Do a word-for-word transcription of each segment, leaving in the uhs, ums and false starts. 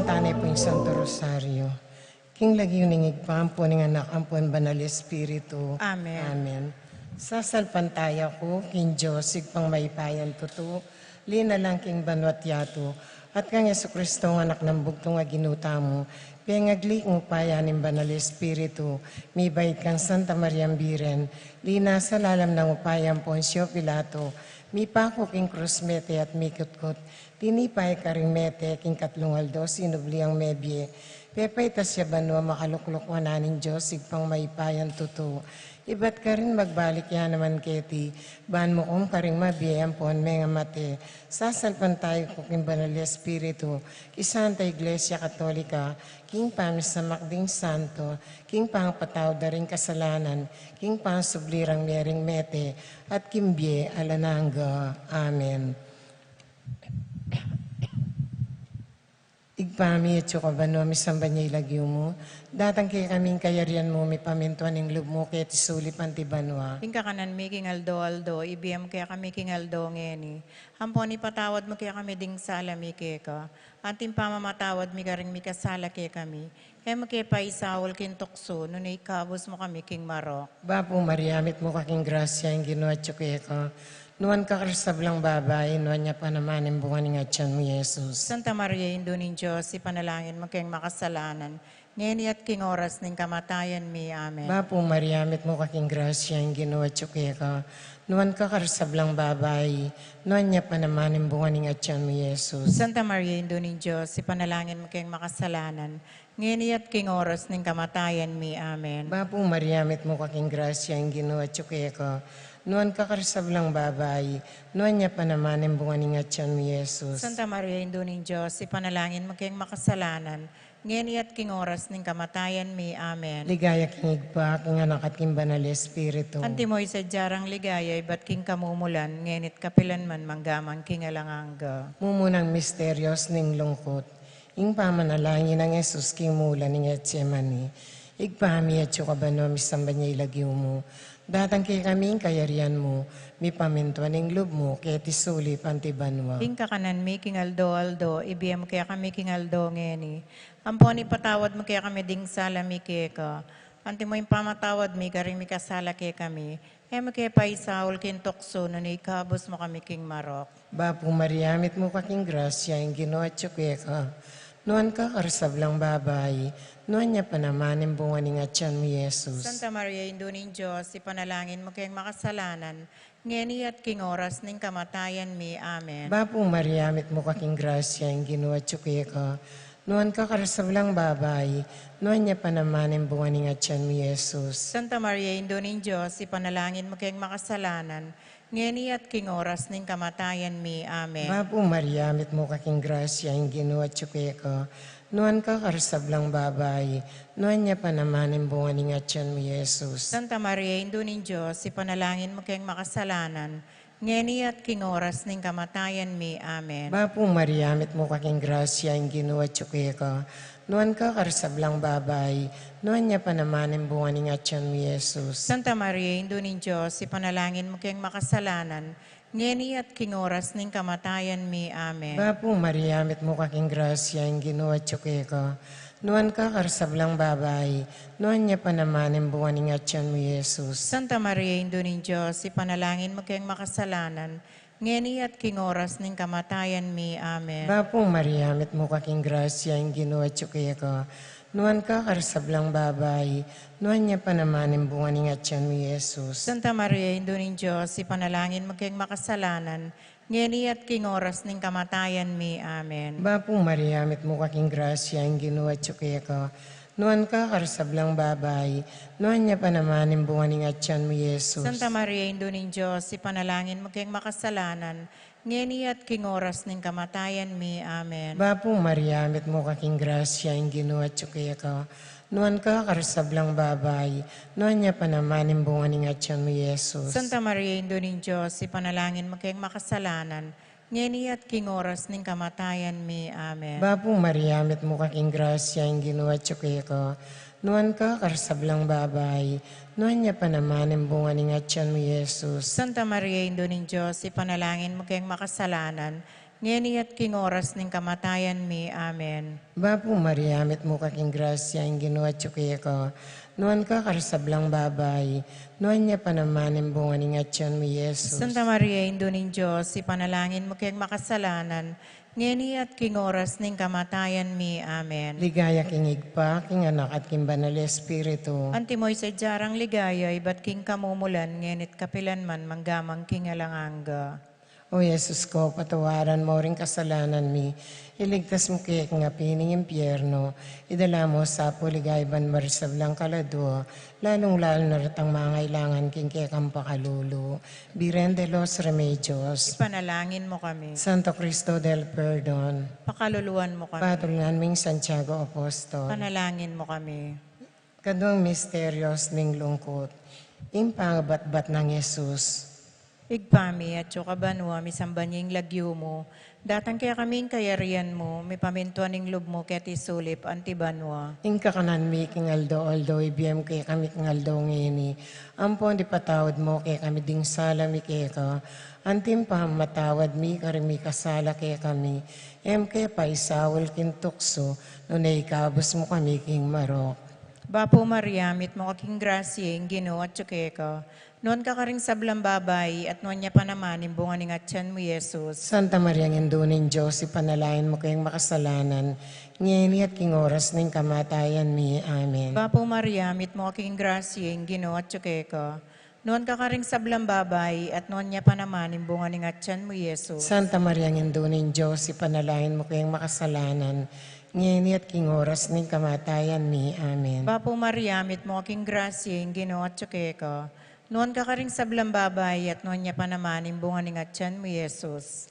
Tane pu ing Santo Rosario. King lagyu ning Ibpa, ampo ning Anak, ampo ning Banal Espiritu. Amen. Amen. Sasalpantaya ku king Dios, Ibpang mayupayang tutu, linalang king banua't yatu, at kang Jesucristo, Anak nang bugtung a Ginu tamu, pengagli king upaya ning Banal Espiritu, mibait kang Santa Mariang Birhen, linasa lalam ning upaya nang Poncio Pilato, mipaku king krus, mete at mikutkut, tinipa ya karing mete, king katlung aldo sinubli yang mebie, pepaitas ya banua, makalukluk wanan ning Dios, Ibpang mayupayang tutu. Ibat karin magbalik ya naman keti, ban mukum karing mabie ampon mengamate. Sasalpantaya ku king Banal Espiritu, king Santa Iglesia Katolika, king pamisamak ding santo, king pangapatawad da ring kasalanan, king pangsubli rang mie ring mete, at king bie alang angga. Amen. Ibpa mi, atsu ka banua, misamban ya ing lagyu mu, datang kekami ing kayarian mu, mipamintuan ing lub mu keti sulip anti banua. Ing kakanan mi king aldo-aldo, ibie mu kekami king aldo ngeni. Ampon ipatawad mu kekami ding sala mi keka, anti ing pamamatawad mi karing mikasala kekami. E mu ke paisaul king tuksu, nune ikabus mu kami king marok. Bapu Maria, mitmu ka king grasya, ing Ginu atyu keka. Nuan ka karing sablang babai, nuan ya pa naman ing bunga ning atyan mu, Jesus. Santa Maria, Indu ning Dios, ipanalangin mu keng makasalanan, ngeni at king oras ning kamatayan mi. Amen. Bapu Maria, mitmu ka king grasya, ing Ginu atyu keka. Nuan ka karing sablang babai, nuan ya pa naman ing bunga ning atyan mu, Jesus. Santa Maria, Indu ning Dios, ipanalangin mu keng makasalanan, ngeni at king oras ning kamatayan mi. Amen. Bapu Maria, mitmu ka king grasya, ing Ginu atyu keka. Nuan ka karing sablang babai, nuan ya pa naman ing bunga ning atyan mu, Jesus. Santa Maria, Indu ning Dios, ipanalangin mu keng makasalanan, ngeni at king oras ning kamatayan mi. Amen. Ligaya king Ibpa, king Anak, at king Banal Espiritu. Antimo ing sadya rang ligaya ibat king kamumulan, ngeni at kapilan man, mangga man king alang angga. Mumunang misterios ning lungkut. Ing pamanalangin nang Jesus king mula ning Getsemani. Ibpa mi, atyu ka banua, misamban ya ing lagyu mu. Datang kekami ing kayarian mu, mipamintuan ing lub mu, keti sulip anti banua. Ing kakanan mi king aldo-aldo, ibie mu kekami king aldo ngeni. Ampon ipatawad mu kekami ding sala mi keka, antimo ing pamatawad mi karing mikasala kekami. E mu ke paisaul king tuksu, nune ikabus mu kami king marok. Bapu Maria, mitmu ka king grasya, ing Ginu atyu keka. Nuan ka karing sablang babai, nuan ya pa naman ing bunga ning atyan mu, Jesus. Santa Maria, Indu ning Dios, ipanalangin mu keng makasalanan, ngeni at king oras ning kamatayan mi. Amen. Bapu Maria, mitmu ka king grasya, ing Ginu atyu keka. Nuan ka karing sablang babai, nuan ya pa naman ing bunga ning atyan mu, Jesus. Santa Maria, Indu ning Dios, ipanalangin mu keng makasalanan, ngeni at king oras ning kamatayan mi. Amen. Bapu Maria, mitmu ka king grasya, ing Ginu atyu keka. Nuan ka karing sablang babai, nuan ya pa naman ing bunga ning atyan mu, Jesus. Santa Maria, Indu ning Dios, ipanalangin mu keng makasalanan, ngeni at king oras ning kamatayan mi. Amen. Bapu Maria, mitmu ka king grasya, ing Ginu atyu keka. Nuan ka karing sablang babai, nuan ya pa naman ing bunga ning atyan mu, Jesus. Santa Maria, Indu ning Dios, ipanalangin mu keng makasalanan, ngeni at king oras ning kamatayan mi. Amen. Bapu Maria, mitmu ka king grasya, ing Ginu atyu keka. Nuan ka karing sablang babai, nuan ya pa naman ing bunga ning atyan mu, Jesus. Santa Maria, Indu ning Dios, ipanalangin mu keng makasalanan, ngeni at king oras ning kamatayan mi. Amen. Bapu Maria, mitmu ka king grasya, ing Ginu atyu keka. Nuan ka karing sablang babai, nuan ya pa naman ing bunga ning atyan mu, Jesus. Santa Maria, Indu ning Dios, ipanalangin mu keng makasalanan, ngeni at king oras ning kamatayan mi. Amen. Bapu Maria, mitmu ka king grasya, ing Ginu atyu keka. Nuan ka karing sablang babai, nuan ya pa naman ing bunga ning atyan mu, Jesus. Santa Maria, Indu ning Dios, ipanalangin mu keng makasalanan, ngeni at king oras ning kamatayan mi. Amen. Bapu Maria, mitmu ka king grasya, ing Ginu atyu keka. Nuan ka karing sablang babai, nuan ya pa naman ing bunga ning atyan mu, Jesus. Santa Maria, Indu ning Dios, ipanalangin mu keng makasalanan, ngeni at king oras ning kamatayan mi. Amen. Bapu Maria, mitmu ka king grasya, ing Ginu atyu keka. Nuan ka karing sablang babai, nuan ya pa naman ing bunga ning atyan mu, Jesus. Santa Maria, Indu ning Dios, ipanalangin mu keng makasalanan, Ngeni at king oras ning kamatayan mi. Amen. Bapu Maria, mitmu ka king grasya, ing Ginu atyu keka. Nuan ka karing sablang babai, nuan ya pa naman ing bunga ning atyan mu, Jesus. Santa Maria, Indu ning Dios, ipanalangin mu keng makasalanan, ngeni at king oras ning kamatayan mi. Amen. Ligaya king Ibpa, king Anak, at king Banal Espiritu. Antimo ing sadya rang ligaya, ibat king kamumulan, ngeni at kapilan man, mangga man king alang angga. O Jesus ko, patawaran mu ring kasalanan mi, iligtas mu kami king api ning impyerno, idala mu sa pu king ligaya banua ring sablang kaladua, lalung-lalu na retang mangailangan king kekang pakalulu. Virgen de los Remedios. Ipanalangin mu kami. Santo Cristo del Perdon. Pakaluluan mu kami. Patulunan ming Santiago Apostol. Panalangin mu kami. Kaduang misteryos ning lungkut, ing pangabatbat nang Jesus. Ibpa mi, atsu ka banua, misamban ya ing lagyu mu, datang kekami ing kayarian mu, mipamintuan ing lub mu keti sulip anti banua. Ing kakanan mi king aldo-aldo ibie mu kekami king aldo ngeni, ampon ipatawad mu kekami ding sala mi keka, anti ing pamamatawad mi karing mikasala kekami, e mu ke paisaul king tuksu, nune ikabus mu kami king marok. Bapu Maria, mitmu ka king grasya, ing Ginu atyu keka. Nuan ka karing sablang babai, at nuan ya pa naman ing bunga ning atyan mu, Jesus. Santa Maria, Indu ning Dios, ipanalangin mu keng makasalanan, ngeni at king oras ning kamatayan mi. Amen. Bapu Maria, mitmu ka king grasya, ing Ginu atyu keka. Nuan ka karing sablang babai, at nuan ya pa naman ing bunga ning atyan mu, Jesus. Santa Maria, Indu ning Dios, ipanalangin mu keng makasalanan, ngeni at king oras ning kamatayan mi. Amen. Bapu Maria, mitmu ka king grasya, ing Ginu atyu keka. Nuan ka karing sablang babai, at nuan ya pa naman ing bunga ning atyan mu, Jesus.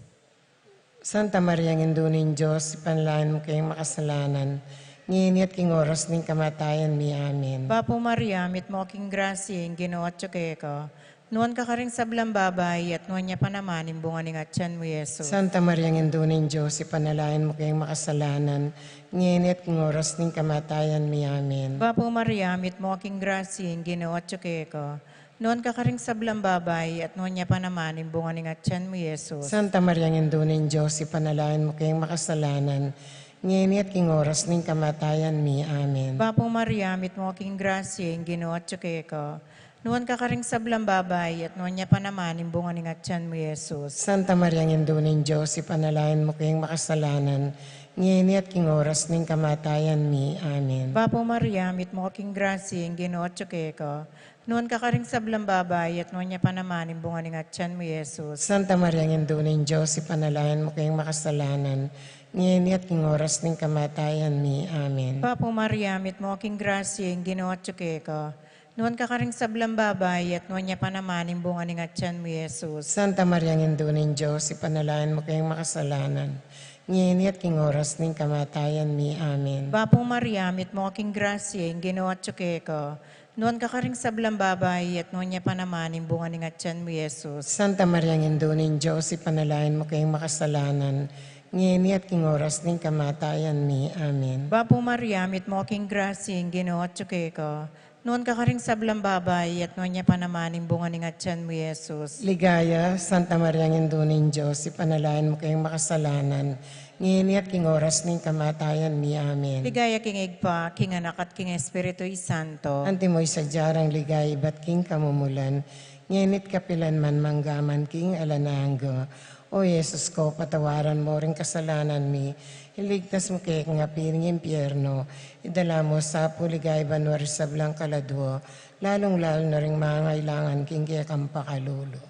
Santa Maria, Indu ning Dios, ipanalangin mu keng makasalanan, ngeni at king oras ning kamatayan mi. Amen. Bapu Maria, mitmu ka king grasya, ing Ginu atyu keka. Nuan ka karing sablang babai, at nuan ya pa naman ing bunga ning atyan mu, Jesus. Santa Maria, Indu ning Dios, ipanalangin mu keng makasalanan, ngeni at king oras ning kamatayan mi. Amen. Bapu Maria, mitmu ka king grasya, ing Ginu atyu keka. Nuan ka karing sablang babai, at nuan ya pa naman ing bunga ning atyan mu, Jesus. Santa Maria, Indu ning Dios, ipanalangin mu keng makasalanan, ngeni at king oras ning kamatayan mi. Amen. Bapu Maria, mitmu ka king grasya, ing Ginu atyu keka. Nuan ka karing sablang babai, at nuan ya pa naman ing bunga ning atyan mu, Jesus. Santa Maria, Indu ning Dios, ipanalangin mu keng makasalanan, ngeni at king oras ning kamatayan mi. Amen. Bapu Maria, mitmu ka king grasya, ing Ginu atyu keka. Nuan ka karing sablang babai, at nuan ya pa naman ing bunga ning atyan mu, Jesus. Santa Maria, Indu ning Dios, ipanalangin mu keng makasalanan, ngeni at king oras ning kamatayan mi. Amen. Bapu Maria, mitmu ka king grasya, ing Ginu atyu keka. Nuan ka karing sablang babai, at nuan ya pa naman ing bunga ning atyan mu, Jesus. Santa Maria, Indu ning Dios, ipanalangin mu keng makasalanan, ngeni at king oras ning kamatayan mi. Amen. Bapu Maria, mitmu ka king grasya, ing Ginu atyu keka. Nuan ka karing sablang babai, at nuan ya pa naman ing bunga ning atyan mu, Jesus. Santa Maria, Indu ning Dios, ipanalangin mu keng makasalanan, ngeni at king oras ning kamatayan mi. Amen. Bapu Maria, mitmu ka king grasya, ing Ginu atyu keka. Nuan ka karing sablang babai, at nuan ya pa naman ing bunga ning atyan mu, Jesus. Ligaya, Santa Maria, Indu ning Dios, ipanalangin mu keng makasalanan, ngeni at king oras ning kamatayan mi. Amen. Ligaya king Ibpa, king Anak, at king Espiritu Santo. Antimo ing sadya rang ligaya ibat king kamumulan, ngeni at kapilan man, mangga man king alang angga. O Jesus ko, patawaran mu ring kasalanan mi, iligtas mu kami king api ning impyerno, idala mu sa pu king ligaya banua ring sablang kaladua, lalung-lalu na ring mangailangan king kekang pakalulu.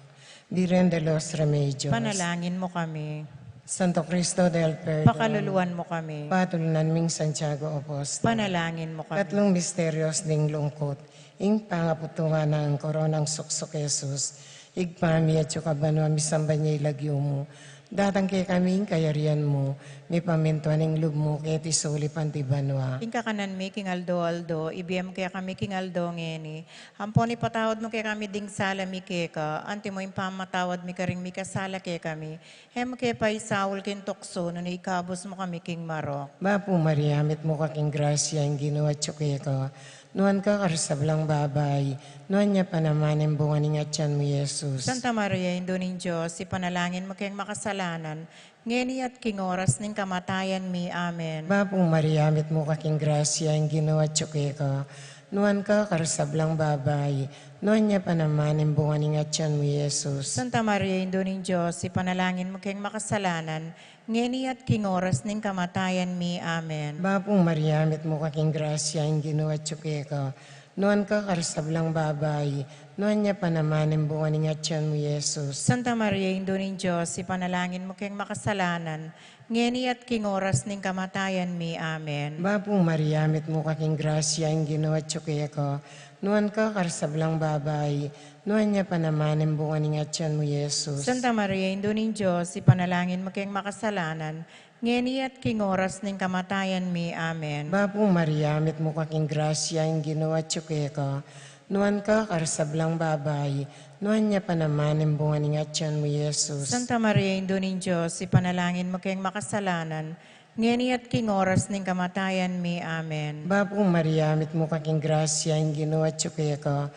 Virgen de los Remedios. Panalangin mu kami. Santo Cristo del Perdon. Pakaluluan mu kami. Patulunan ming Santiago Apostol. Panalangin mu kami. Katlung misteryos ning lungkut, ing pangaputungan nang koronang suksuk Jesus. Ibpa mi, atsu ka banua, misamban ya ing lagyu mu. Datang kekami ing kayarian mu, mipamintuan ing lub mu keti sulip anti banua. Ing kakanan mi king aldo-aldo, ibie mu kekami king aldo ngeni. Ampon ipatawad mu kekami ding sala mi keka, antimo ing pamamatawad mi karing mikasala kekami. E mu ke paisaul king tuksu, nune ikabus mu kami king marok. Bapu Maria, mitmu ka king grasya, ing Ginu atyu keka. Nuan ka karing sablang babai, nuan ya pa naman ing bunga ning atian mu, Jesus. Santa Maria, Indu ning Dios, ipanalangin mu keng makasalanan, ngeni at king oras ning kamatayan mi. Amen. Bapu Maria, mitmu ka king grasya, ing Ginu atyu keka. Nuan ka karing sablang babai, nuan ya pa naman ing bunga ning atian mu, Jesus. Santa Maria, Indu ning Dios, ipanalangin mu keng makasalanan, ngeni at king oras ning kamatayan mi. Amen. Bapu Maria, mitmu ka king grasya, ing Ginu atyu keka. Nuan ka karing sablang babai, nuan ya pa naman ing bunga ning atian mu, Jesus. Santa Maria, Indu ning Dios, ipanalangin mu keng makasalanan, ngeni at king oras ning kamatayan mi. Amen. Bapu Maria, mitmu ka king grasya, ing Ginu atyu keka. Nuan ka karing sablang babai, nuan ya pa naman ing bunga ning atian mu, Jesus. Santa Maria, Indu ning Dios, ipanalangin mu keng makasalanan, ngeni at king oras ning kamatayan mi. Amen. Bapu Maria, mitmu ka king grasya, ing Ginu atyu keka. Nuan ka karing sablang babai, nuan ya pa naman ing bunga ning atian mu, Jesus. Santa Maria, Indu ning Dios, ipanalangin mu keng makasalanan, ngeni at king oras ning kamatayan mi. Amen. Bapu Maria, mitmu ka king grasya, ing Ginu atyu keka.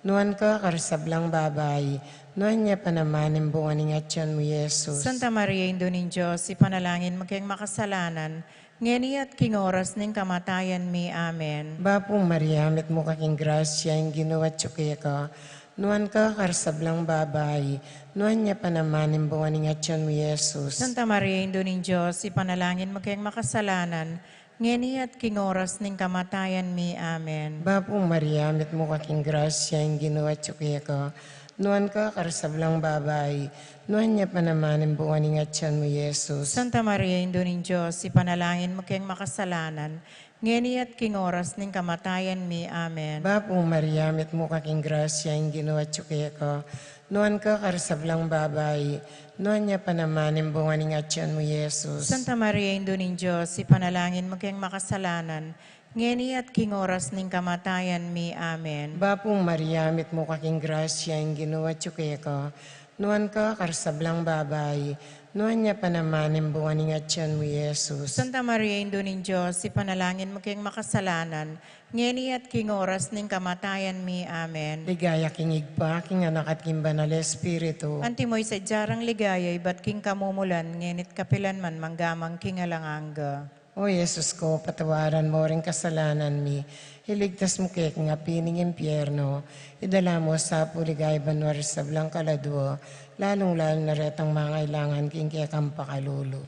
Nuan ka karing sablang babai, nuan ya pa naman ing bunga ning atian mu, Jesus. Santa Maria, Indu ning Dios, ipanalangin mu keng makasalanan, ngeni at king oras ning kamatayan mi. Amen. Bapu Maria, mitmu ka king grasya, ing Ginu atyu keka. Nuan ka karing sablang babai, nuan ya pa naman ing bunga ning atian mu, Jesus. Santa Maria, Indu ning Dios, ipanalangin mu keng makasalanan, ngeni at king oras ning kamatayan mi. Amen. Bapu Maria, mitmu ka king grasya, ing Ginu atyu keka. Nuan ka karing sablang babai, nuan ya pa naman ing bunga ning atian mu, Jesus. Santa Maria, Indu ning Dios, ipanalangin mu keng makasalanan, ngeni at king oras ning kamatayan mi. Amen. Bapu Maria, mitmu ka king grasya, ing Ginu atyu keka. Nuan ka karing sablang babai, nuan ya pa naman ing bunga ning atian mu, Jesus. Santa Maria, Indu ning Dios, ipanalangin mu keng makasalanan, ngeni at king oras ning kamatayan mi. Amen. Bapu Maria, mitmu ka king grasya, ing Ginu atyu keka. Nuan ka karing sablang babai, nuan ya pa naman ing bunga ning atian mu, Jesus. Santa Maria, Indu ning Dios, ipanalangin mu keng makasalanan, ngeni at king oras ning kamatayan mi. Amen. Ligaya king Ibpa, king Anak, at king Banal Espiritu. Antimo ing sadya rang ligaya ibat king kamumulan, ngeni at kapilan man, mangga man king alang angga. O Jesus ku, patawaran mu ring kasalanan mi, iligtas mu kami king api ning impyerno, idala mu king banua ring sablang kaladua, lalung-lalu na retang mangailangan king kekang pakalulu.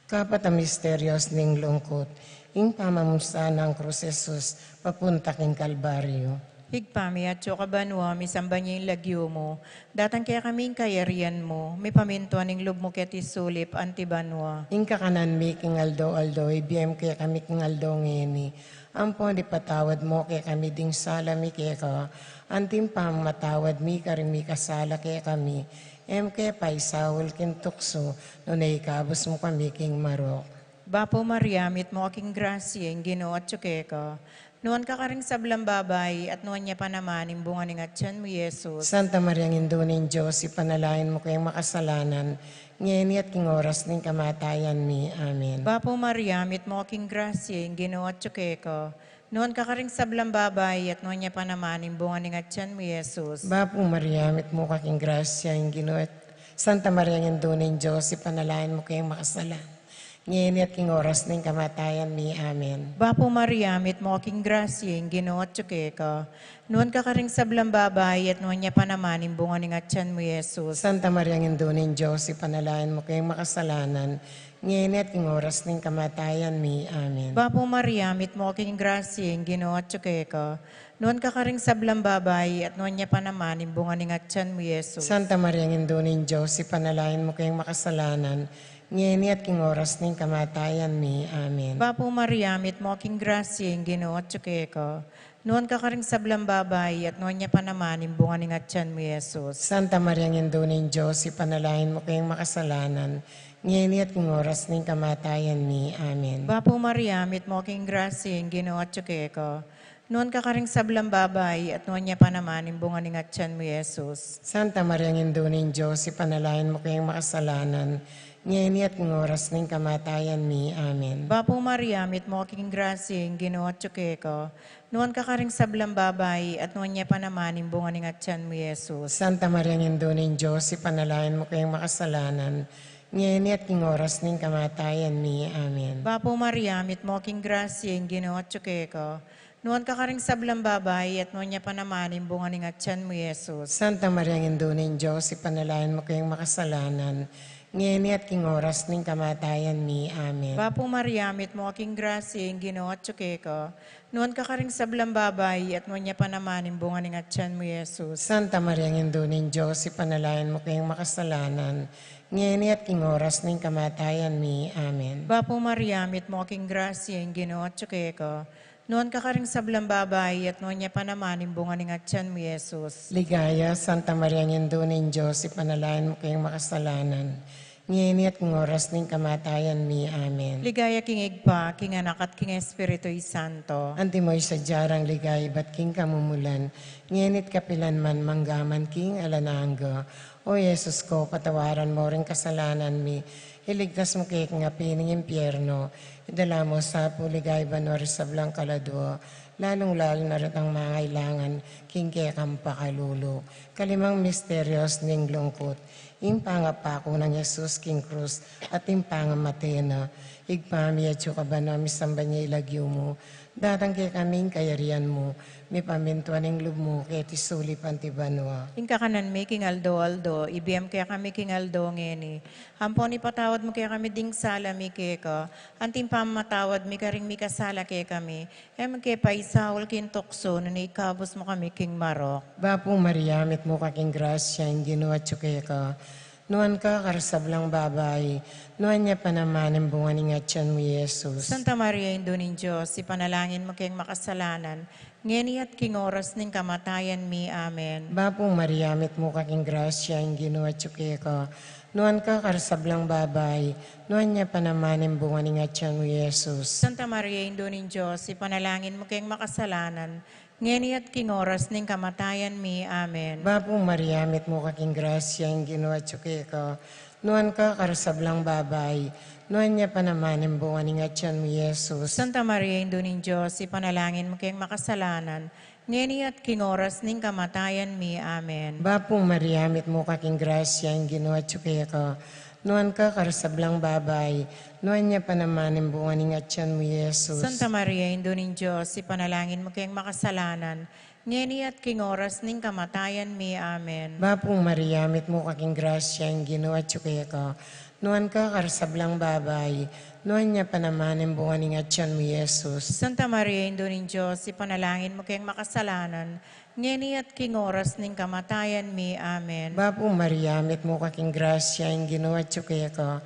Kapat a misteryo ning lungkut, ing pamamusan nang krus Jesus papunta king Kalbaryo. Ibpa mi, atsu ka banua, misamban ya ing lagyu mu, datang kekami ing kayarian mu, mipamintuan ing lub mu keti sulip anti banua. Ing kakanan mi king aldo-aldo ibie mu kekami king aldo ngeni. Ampon ipatawad mu kekami ding sala mi keka, anti ing pamamatawad mi karing mikasala kekami. E mu ke paisaul king tuksu, nune ikabus mu kami king marok. Bapu Maria, mitmu ka king grasya, ing Ginu atsu keka. Nuan ka karing sablang babai, at nuan ya pa naman ing bunga ning atian mu, Jesus. Santa Maria, Indu ning Dios, ipanalangin mu kaming makasalanan, ngeni at king oras ning kamatayan mi. Amen. Bapu Maria, mitmu ka king grasya, ing Ginu atsu keka. Nuan ka karing sablang babai, at nuan ya pa naman ing bunga ning atian mu, Jesus. Bapu Maria, mitmu ka king grasya, ing Ginu at Santa Maria, Indu ning Dios, ipanalangin mu kaming makasalanan, ngeni at king oras ning kamatayan mi. Amen. Bapu Maria, mitmu ka king grasya, ing Ginu atsu keka. Nuan ka karing sablang babai, at nuan ya pa naman ing bunga ning atian mu, Jesus. Santa Maria, Indu ning Dios, ipanalangin mu kaming makasalanan, ngeni at king oras ning kamatayan mi. Amen. Bapu Maria, mitmu ka king grasya, ing Ginu atsu keka. Nuan ka karing sablang babai, at nuan ya pa naman ing bunga ning atian mu, Jesus. Santa Maria, Indu ning Dios, ipanalangin mu kaming makasalanan, ngeni at king oras ning kamatayan mi. Amen. Bapu Maria, mitmu ka king grasya, ing Ginu atsu keka. Nuan ka karing sablang babai, at nuan ya pa naman ing bunga ning atian mu, Jesus. Santa Maria, Indu ning Dios, ipanalangin mu kaming makasalanan, ngeni at king oras ning kamatayan mi. Amen. Bapu Maria, mitmu ka king grasya, ing Ginu atsu keka. Nuan ka karing sablang babai, at nuan ya pa naman ing bunga ning atyan mu, Jesus. Santa Maria, Indu ning Dios, ipanalangin mu keng makasalanan, ngeni at king oras ning kamatayan mi. Amen. Bapu Maria, mitmu ka king grasya, ing Ginu atyu keka. Nuan ka karing sablang babai, at nuan ya pa naman ing bunga ning atyan mu, Jesus. Santa Maria, Indu ning Dios, ipanalangin mu keng makasalanan, ngeni at king oras ning kamatayan mi. Amen. Bapu Maria, mitmu ka king grasya, ing Ginu atyu keka. Nuan ka karing sablang babai, at nuan ya pa naman ing bunga ning atyan mu, Jesus. Santa Maria, Indu ning Dios, ipanalangin mu keng makasalanan, ngeni at king oras ning kamatayan mi. Amen. Bapu Maria, mitmu ka king grasya, ing Ginu atyu keka. Nuan ka karing sablang babai, at nuan ya pa naman ing bunga ning atyan mu, Jesus. Santa Maria, Indu ning Dios, ipanalangin mu keng makasalanan, ngeni at king oras ning kamatayan mi. Amen. Bapu Maria, mitmu ka king grasya, ing Ginu atyu keka. Nuan ka karing sablang babai, at nuan ya pa naman ing bunga ning atyan mu, Jesus. Ligaya, Santa Maria, Indu ning Dios, ipanalangin mu keng makasalanan, ngeni at king oras ning kamatayan mi. Amen. Ligaya king Ibpa, king Anak, at king Espiritu Santo. Antimo ing sadya rang ligaya ibat king kamumulan, ngeni at kapilan man, mangga man king alang angga. O Jesus ko, patawaran mu ring kasalanan mi, iligtas mu kami king api ning impyerno, idala mu sa pu king banua ring sablang kaladua, lalung-lalu na retang mangailangan king kekang pakalulu. Kalimang misteryo ning lungkut, ing pangapaku nang Jesus king krus at ing pangamate na. Ibpa mi, atsu ka banua, misamban ya ing lagyu mu, datang kekami ing kayarian mu, mipamintuan ing lub mu keti sulip anti banua. Ing kakanan mi king aldo-aldo, ibie mu kekami king aldo ngeni. Ampon ipatawad mu kekami ding sala mi keka, anti ing pamamatawad mi karing mikasala kekami. E mu ke paisaul king tuksu, nune ikabus mu kami king marok. Bapu Maria, mitmu ka king grasya, ing Ginu atyu keka. Nuan ka karing sablang babai, nuan ya pa naman ing bunga ning atyan mu, Jesus. Santa Maria, Indu ning Dios, ipanalangin mu keng makasalanan, ngeni at king oras ning kamatayan mi. Amen. Bapu Maria, mitmu ka king grasya, ing Ginu atyu keka. Nuan ka karing sablang babai, nuan ya pa naman ing bunga ning atyan mu, Jesus. Santa Maria, Indu ning Dios, ipanalangin mu keng makasalanan, ngeni at king oras ning kamatayan mi. Amen. Bapu Maria, mitmu ka king grasya, ing Ginu atyu keka. Nuan ka karing sablang babai, nuan ya pa naman ing bunga ning atyan mu, Jesus. Santa Maria, Indu ning Dios, ipanalangin mu keng makasalanan, ngeni at king oras ning kamatayan mi. Amen. Bapu Maria, mitmu ka king grasya, ing Ginu atyu keka. Nuan ka karing sablang babai, nuan ya pa naman ing bunga ning atyan mu, Jesus. Santa Maria, Indu ning Dios, ipanalangin mu keng makasalanan, ngeni at king oras ning kamatayan mi. Amen. Bapu Maria, mitmu ka king grasya, ing Ginu atyu keka. Nuan ka karing sablang babai, nuan ya pa naman ing bunga ning atyan mu, Jesus. Santa Maria, Indu ning Dios, ipanalangin mu keng makasalanan, ngeni at king oras ning kamatayan mi. Amen. Bapu Maria, mitmu ka king grasya, ing Ginu atyu keka.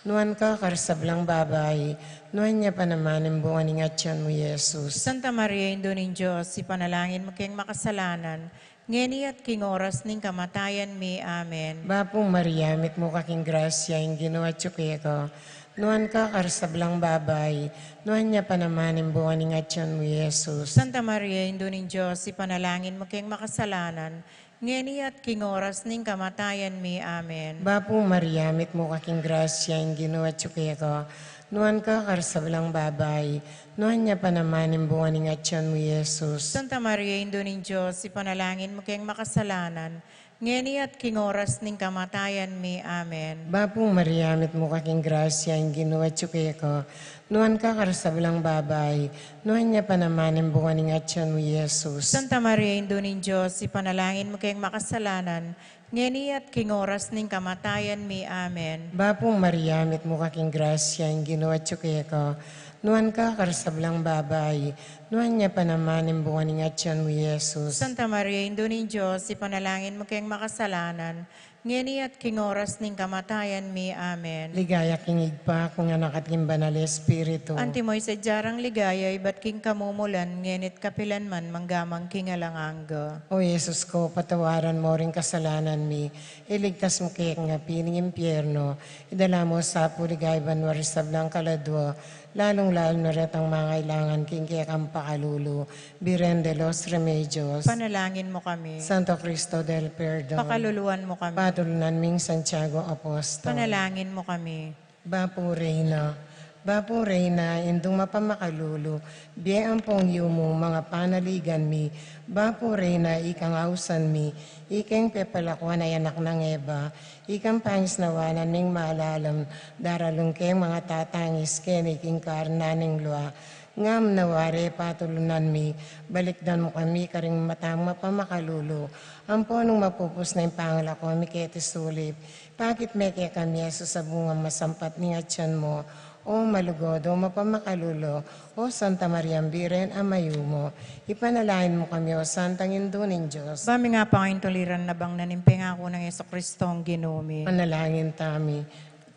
Nuan ka karing sablang babai, nuan ya pa naman ing bunga ning atyan mu, Jesus. Santa Maria, Indu ning Dios, ipanalangin mu keng makasalanan, ngeni at king oras ning kamatayan mi. Amen. Bapu Maria, mitmu ka king grasya, ing Ginu atyu keka. Nuan ka karing sablang babai, nuan ya pa naman ing bunga ning atyan mu, Jesus. Santa Maria, Indu ning Dios, ipanalangin mu keng makasalanan, ngeni at king oras ning kamatayan mi. Amen. Bapu Maria, mitmu ka king grasya, ing Ginu atyu keka. Nuan ka karing sablang babai, nuan ya pa naman ing bunga ning atyan mu, Jesus. Santa Maria, Indu ning Dios, ipanalangin mu keng makasalanan, ngeni at king oras ning kamatayan mi. Amen. Bapu Maria, mitmu ka king grasya, ing Ginu atyu keka. Nuan ka karing sablang babai, nuan ya pa naman ing bunga ning atyan mu, Jesus. Santa Maria, Indu ning Dios, ipanalangin mu keng makasalanan, ngeni at king oras ning kamatayan mi. Amen. Bapu Maria, mitmu ka king grasya, ing Ginu atyu keka. Nuan ka karing sablang babai, nuan ya pa naman ing bunga ning atyan mu, Jesus. Santa Maria, Indu ning Dios, ipanalangin mu keng makasalanan, ngeni at king oras ning kamatayan mi. Amen. Ligaya king Ibpa, king Anak, at king Banal Espiritu. Antimo ing sadya rang ligaya ibat king kamumulan, ngeni at kapilan man, mangga man king alang angga. O Jesus ko, patawaran mu ring kasalanan mi, iligtas mu kami king api ning impyerno, idala mu sa pu king banua ring sablang kaladua, Lalung-lalu na retang mangailangan king kekang pakalulu, Birhen de los Remedios. Panalangin mu kami. Santo Cristo del Perdon. Pakaluluan mu kami. Patulunan ming Santiago Apostol. Panalangin mu kami. Bapu Reyna, Bapu Reyna, Indung mapamakalulu, bie ampong yumu, mga panaligan mi, Bapu Reyna, ikang ausan mi, ikeng pepalakuan a anak nang Eva, ikang pangisnawanan ming malalam, daralung keng mga tatangis keni king karne ning lua, ngam nawari patulunan mi, balikdan mu kami karing matang mapamakalulu, ampo nung mapupus na ing pangalako mi keti sulip, pakit me kekami Jesus a bungang masampat ning atian mu, O malugud, O mapamakalulu, O Santa Mariang Birhen a mayumu, ipanalangin mu kami, O Santang Indu ning Dios. Ba mi nga pangaintuliran na bang na ning pengaku nang Jesucristo a Ginu mi. Panalangin tami,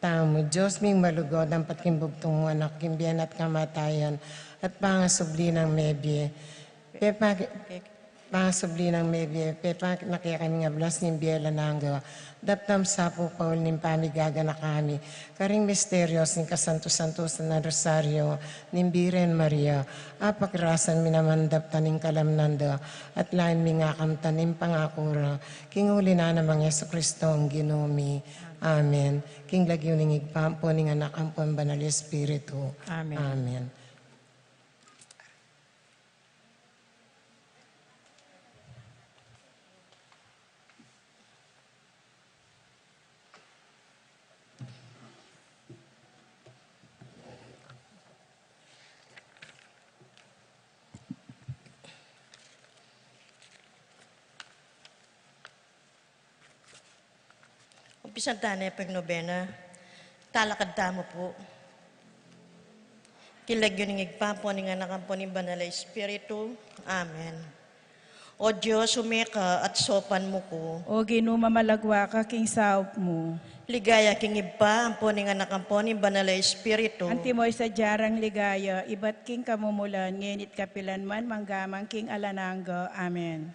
tamu, Dios ming malugud, ampat king bugtung mung Anak, king bie na at kamatayan, at pangasubli nang mebie. Pepaki-, Pangasubli nang mebie, pepakit na kekami ing ablas ning bie alang angga. Daptan mu sa pu pauli ning pamigaganaka mi karing misterios ning kasantu-santusan a Rosario ning Birhen Maria. Apakirasan mi naman daptan ing kalamnan da, at lain ming akamtan ing pangaku ra, king uli na nang Jesucristo a Ginu mi. Amen. King lagyu ning Ibpa, ampo ning Anak, ampo ning Banal a Espiritu. Amen. Amen. Umpisan tane pu ing nobena. Talakad tamu pu. King lagyu ning Ibpa, ampo ning Anak, ampo ning Banal a Espiritu. Amen. O Dios, ume ka at saupan mu ku. O Ginu, mamalagwa ka king saup mu. Ligaya king Ibpa, ampo ning Anak, ampo ning Banal a Espiritu. Antimo ing sadya rang ligaya, ibat king kamumulan, ngeni't kapilan man, mangga man king alang angga. Amen.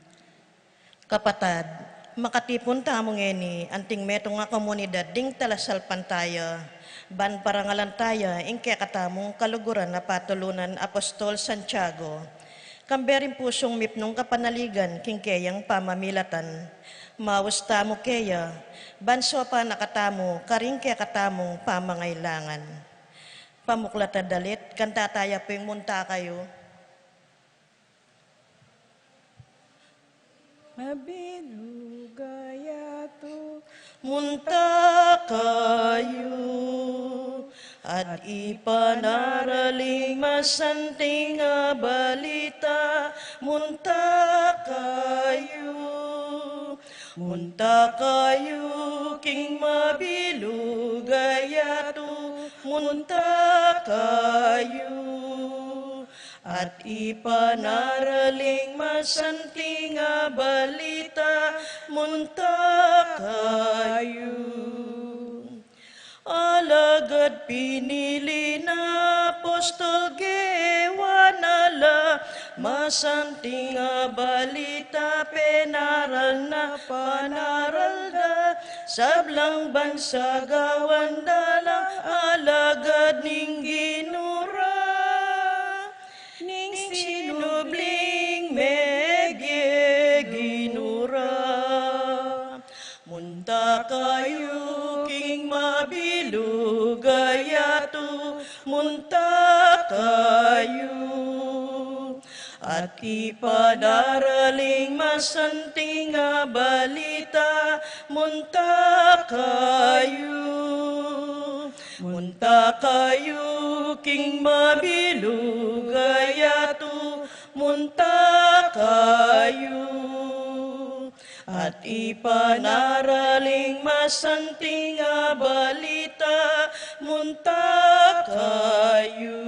Kapatad, makatipun tamu ngeni anting metung a komunidad ding talasalpantaya, ban parangalan taya ing kekatamung kaluguran a patulunan Apostol Santiago. Kambe ring pusung mipnung kapanaligan king keyang pamamilatan, maus tamu keya, ban saupan na katamu karing kekatamung pamangailangan. Pamuklat a dalit, kanta taya pu ing Munta Kayu. Mabilug a yatu, munta kayu, at ipanaraling masanting a balita, munta kayu. Munta kayu king mabilug a yatu, munta kayu. At ipanaraling masanting a balita, munta kayu. Alagad pinili na apostol, gewa na la masanting a balita, penaral na panaral da, sablang bansa gawan da la alagad ning Ginu ra. Ning sinubling mebie Ginu ra. Munta kayu king mabilug a yatu, munta kayu. At ipanaraling masanting a balita, munta kayu. Munta kayu king mabilug a yatu, munta kayu. At ipanaraling masanting a balita, munta kayu.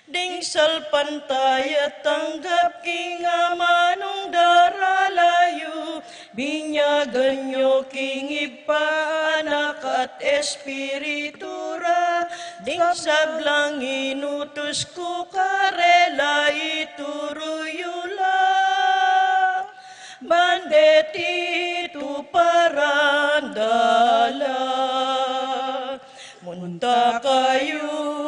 Ding salpantaya tanggap king amanung daralayu, binyagan yu king Ibpa, Anak, at Espiritu ra. Ding sablang inutus ku karela, ituru yu la, ban deti tuparan da la. Munta kayu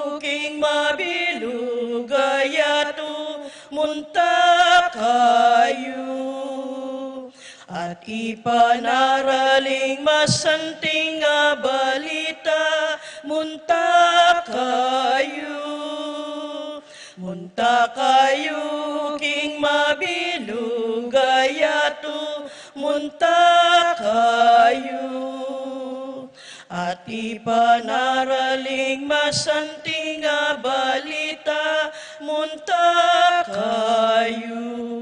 Ipanaraling masanting a balita, munta kayu. Munta kayu king mabilug a yatu, munta kayu. At ipanaraling masanting a balita, munta kayu.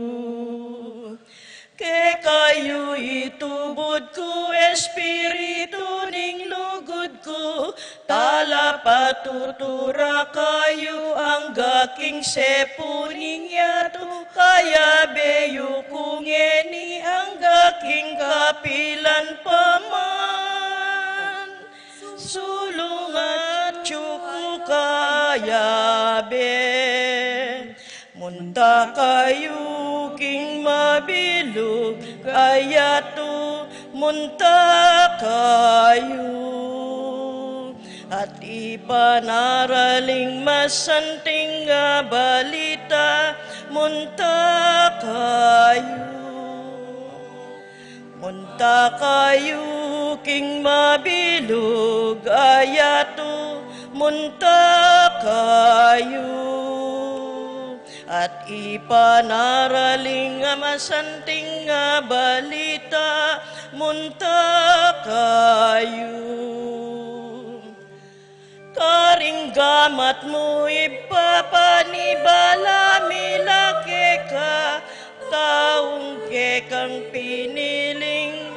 Kekayu itubud ku Espiritu ning lugud ku, talapatutura kayu angga king sepu ning yatu, kayabe yu ku ngeni angga king kapilan pa man. Sulung atyu ku kayabe. Munta kayu king mabilug a yatu, munta kayu. At ipanaraling masanting a balita, munta kayu. Munta kayu king mabilug a yatu, munta kayu. At ipanaraling a masanting a balita, munta kayu. Karing gamat mu ipapanibala mi la keka, taung kekang piniling.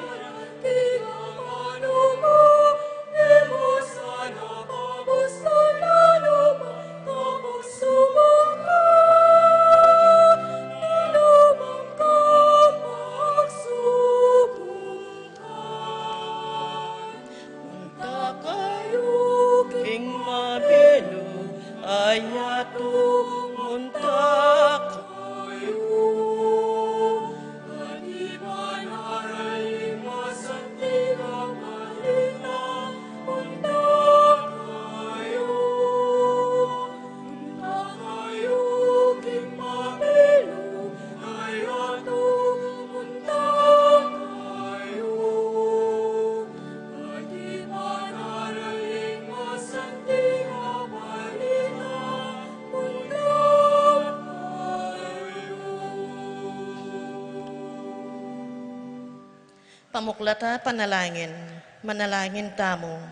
Munta kayu king mabilug a yatu, munta kayu. At ipanaraling masanting a balita, munta kayu. Munta kayu king mabilug a yatu, munta kayu. Pamuklat a panalangin. Manalangin tamu.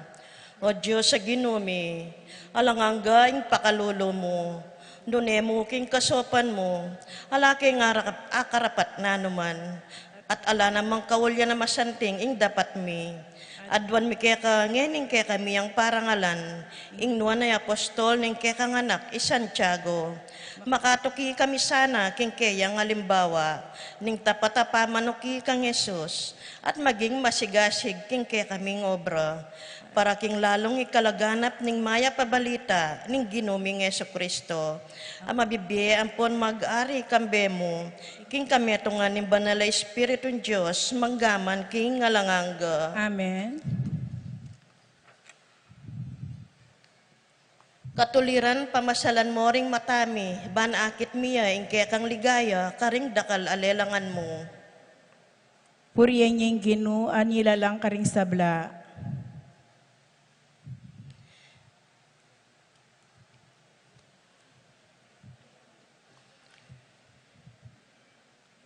O Dios a Ginu mi, alang angga ing pakalulu mu, nune mu king kasaupan mu, ala keng ara-, akarapat nanuman, at ala namang kaulyan a masanting ing dapat mi. Aduan mi keka ngening kekami yang parangalan, ing nuan a apostol ning kekang anak i Santiago. Makatuki kami sana king keyang alimbawa, ning tapat a pamanuki kang Jesus, at maging masigasig king kekaming obra. Para king lalung ikalaganap ning mayap a balita ning Ginu ming Jesucristo, a mabibie ampon mag-ari kambe mu, king kametungan ning Banal a Espiritun Dios, mangga man king alang angga. Amen. Katuliran, pamasalan mo ring mata mi, ban akit mi ya ing kekang ligaya karing dakal a lelangan mu. Purian ing Ginu, a nilalang karing sabla.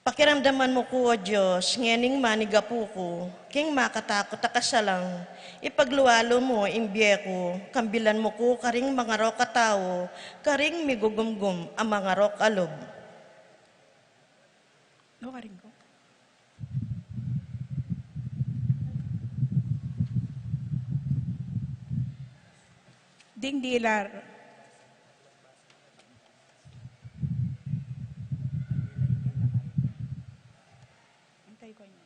Pakiramdaman mu ku, O Dios, ngening manigapu ku king makatakut a kasalang. Ipaglualu mu ing bie ku, kambilan mu ku karing mangarok a tau, karing migugumgum a mangarok a lub. No, karing ko. Ding dilar. Antay ko yun.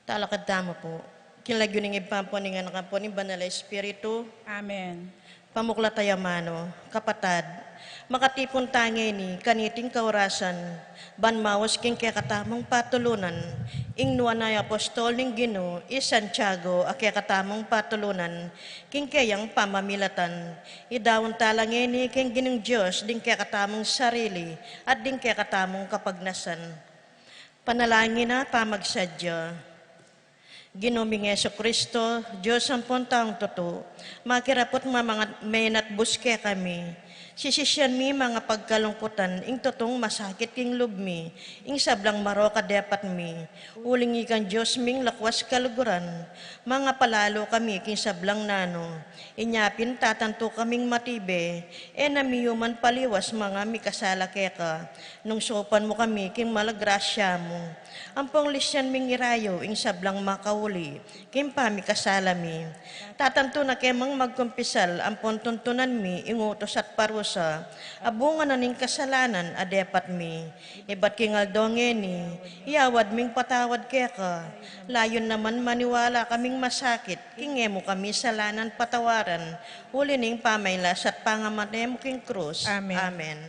Talakad tamu pu. King lagyu ning Ibpa, ampo ning Anak, ampo ning Banal a Espiritu. Amen. Pamuklat tamu manu. Kapatad, makatipun ta ngeni kaniting kaorasan, ban maus king kekatamung patulunan, ing nuan a apostol ning Ginu, i Santiago, a kekatamung patulunan, king keyang pamamilatan. Idaun tala ngeni king Ginung Dios ding kekatamung sarili, at ding kekatamung kapagnasan. Panalangin a pamagsadya. Ginu ming Jesucristo, Dios ampon taung tutu, makiraput mamanga menatbus kekami. Sisisian mi mangapagkalungkutan ing tutung masakit king lub mi, ing sablang marok a depat mi. Uling ikang Dios ming lakwas kaluguran, mangapalalu kami king sablang nanu. Inya pin tatantu kaming matibe, e na mi yuman paliwas manga mikasala keka. Nung saupan mu kami king mala grasya mu, ampong lisyan ming irayu ing sablang makauli king pamikasala mi. Tatantu na kemang magkumpisal ampong tuntunan mi ing utus at parusa a bunga na ning kasalanan a depat mi. Ibat king aldo ngeni, iawad ming patawad keka. Layun naman maniwala kaming masakit king e mu kami salanan patawaran, uli ning pamailas at pangamate mu king krus. Amen. Amen.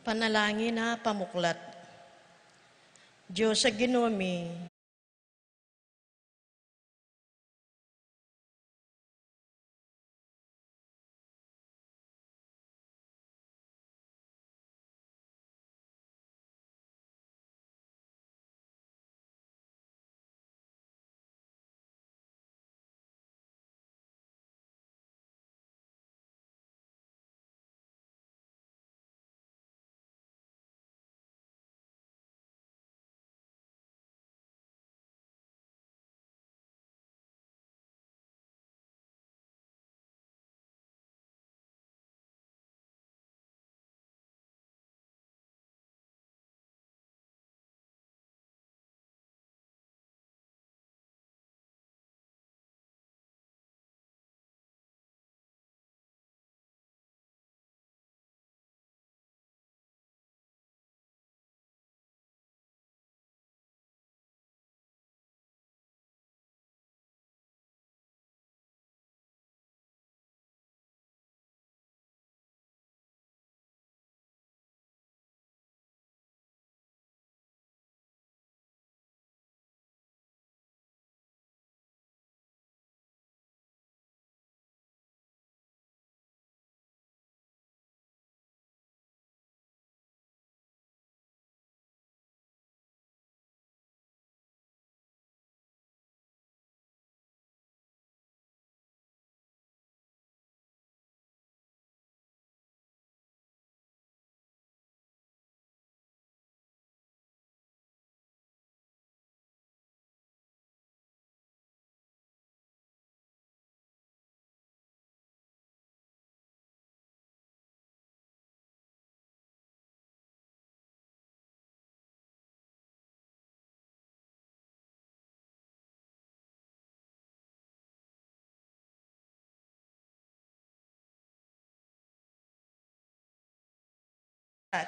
Panalangin a pamuklat. Dios a Ginu mi,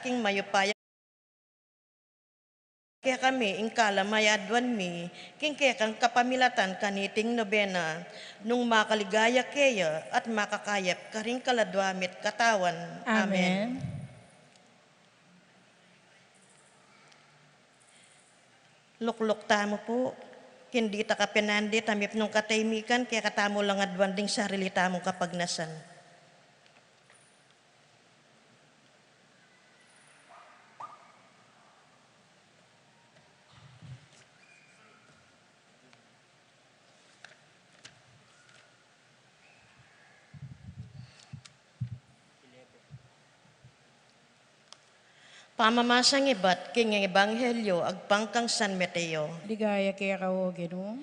king mayupaya kekami ing kalam a aduan mi king kekang kapamilatan kaniting nobena, nung makaligaya keya at makakayap karing kaladua mit katawan. Amen. Amen. Lukluk tamu pu, king dita kapenandi, ta mipnung katahimikan, kekatamu lang aduan ding sarili tamung kapagnasan. Pamamasang ibat king Ebanghelyo agpang kang San Mateo. Ligaya keka, O Ginu.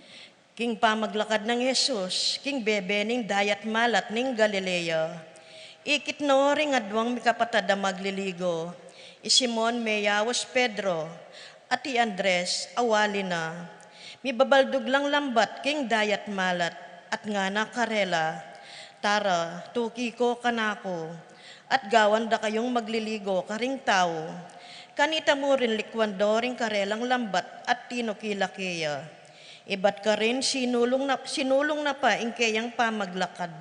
King pamaglakad nang Jesus king bebe ning dayat malat ning Galilea, ikit na o ring aduang mikapatad a magliligo, i Simon meyaus Pedro, at i Andres a wali na. Mibabaldug lang lambat king dayat malat, at ngana karela, "Tara, tuki ko kanaku, at gawan da kayung magliligo karing tau." Kanita mu rin likwan do ring karelang lambat at tinukila keya. Ibat karin sinulung na, sinulung na pa ing keyang pamaglakad.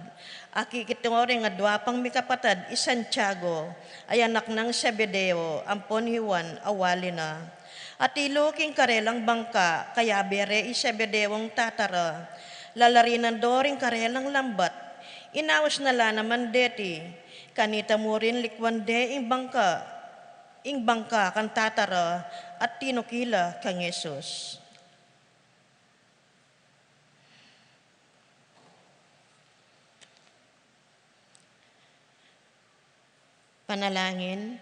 Akikit o ring adua pang mikapatad, i Santiago, a anak nang Zebedeo, ampon i Juan a wali na. Atilu king karelang bangka, kayabe re i Zebedeong tatara. Lalarinan do ring karelang lambat. Inaus na la naman deti. Kanita mu rin likwan de ing bangka, ing bangka kang tatara, at tinukila kang Jesus. Panalangin.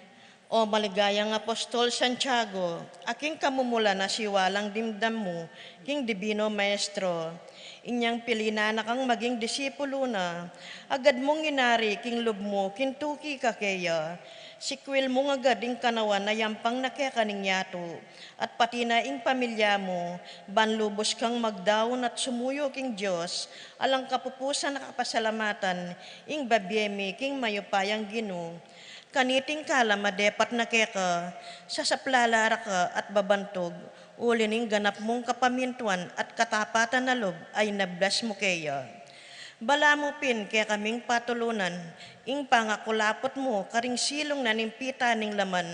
O maligayang Apostol Santiago, a king kamumulan a siwalang dimdam mu king Dibino Maestro, inyang pilinan na kang maging disipulu na, agad mung inari king lub mu king tuki ka keya. Sikwil mung agad ing kanawan a yampang na keka ning yatu, at pati na ing pamilya mu, ban lubus kang magdaun at sumuyu king Dios, alang kapupusan a kapasalamatan, ing babie mi king mayupayang Ginu. Kaniting kalam a depat na keka, sasaplalan da ka at babantug, uli ning ganap mung kapamintuan at katapatan a lub a inablas mu keya. Balamu pin kekaming patulunan, ing pangakulaput mu karing silung na ning pita ning laman,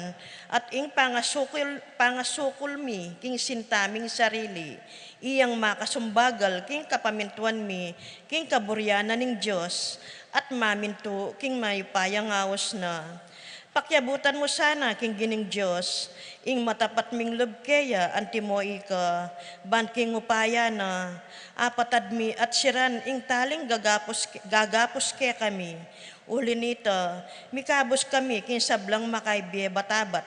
at ing pangasukul, pangasukul mi king sinta ming sarili, iyang makasumbagal king kapamintuan mi king kaburian na ning Dios, at mamintu king mayupayang aus na. Pakiabutan mu sana king Gining Dios ing matapat ming lub keya antimo ika, ban king upaya na, apatad mi at siran ing taling gagapus, gagapus kekami. Uli nita, mikabus kami king sablang makaibie batabat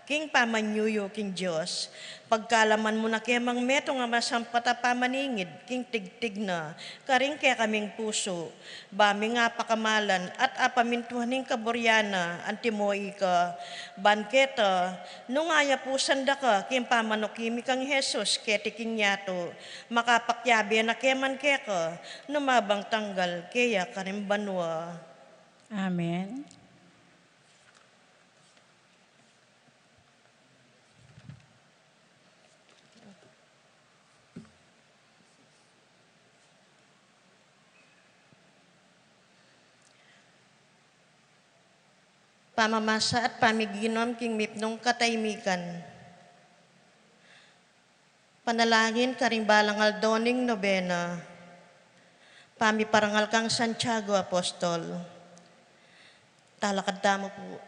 king pamanyuyu king Dios. Pagkalaman mu na kemang metung a masampat a pamaningid king tigtig na karing kekaming pusu, ba ming apakamalan at apamintuan ing kaburian na antimo ika, ban keta, nung ayapusan da ka king pamanuki mi kang Jesus keti king yatu, makapakiabe na ke man keka, nu man bang tanggal keya karing banua. Amen. Pamamasa at pamiginom king mipnung kataimikan. Panalangin karing balang aldo ning nobena. Pamiparangal kang Santiago Apostol. Talakad tamu pu.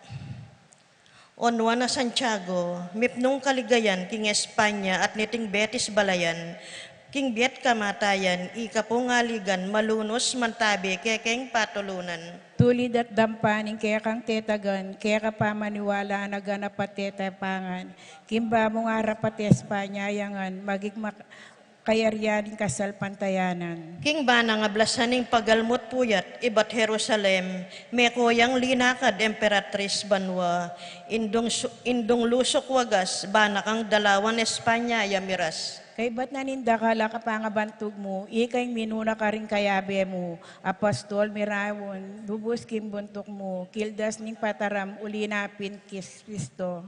O Nuan a Santiago, mipnung kaligayan king Espanya at niting Betis Balayan, king bie at kamatayan, ika pung aligan, malunus, mantabe, kekeng patulunan. Tulid at dampa ning kekang tetagan, keka pamaniwala na ganap a tetapangan, king bamung arap at Espanya, ayangan, maging mak-, kayarian ning kasalpantayanan. King banang ablasan ning pagalmu't puyat, ibat Jerusalem, meko yang linakad Emperatris banua, indung su-, indung lusuk wagas, bana kang dalawan Espanya ya miras. Kaybat na ning dakal a kapangabantug mu, ika ing minuna karing kayabe mu, apostol, miraun, lubus king buntuk mu, kildas ning pataram, uli na pin kis Kristo.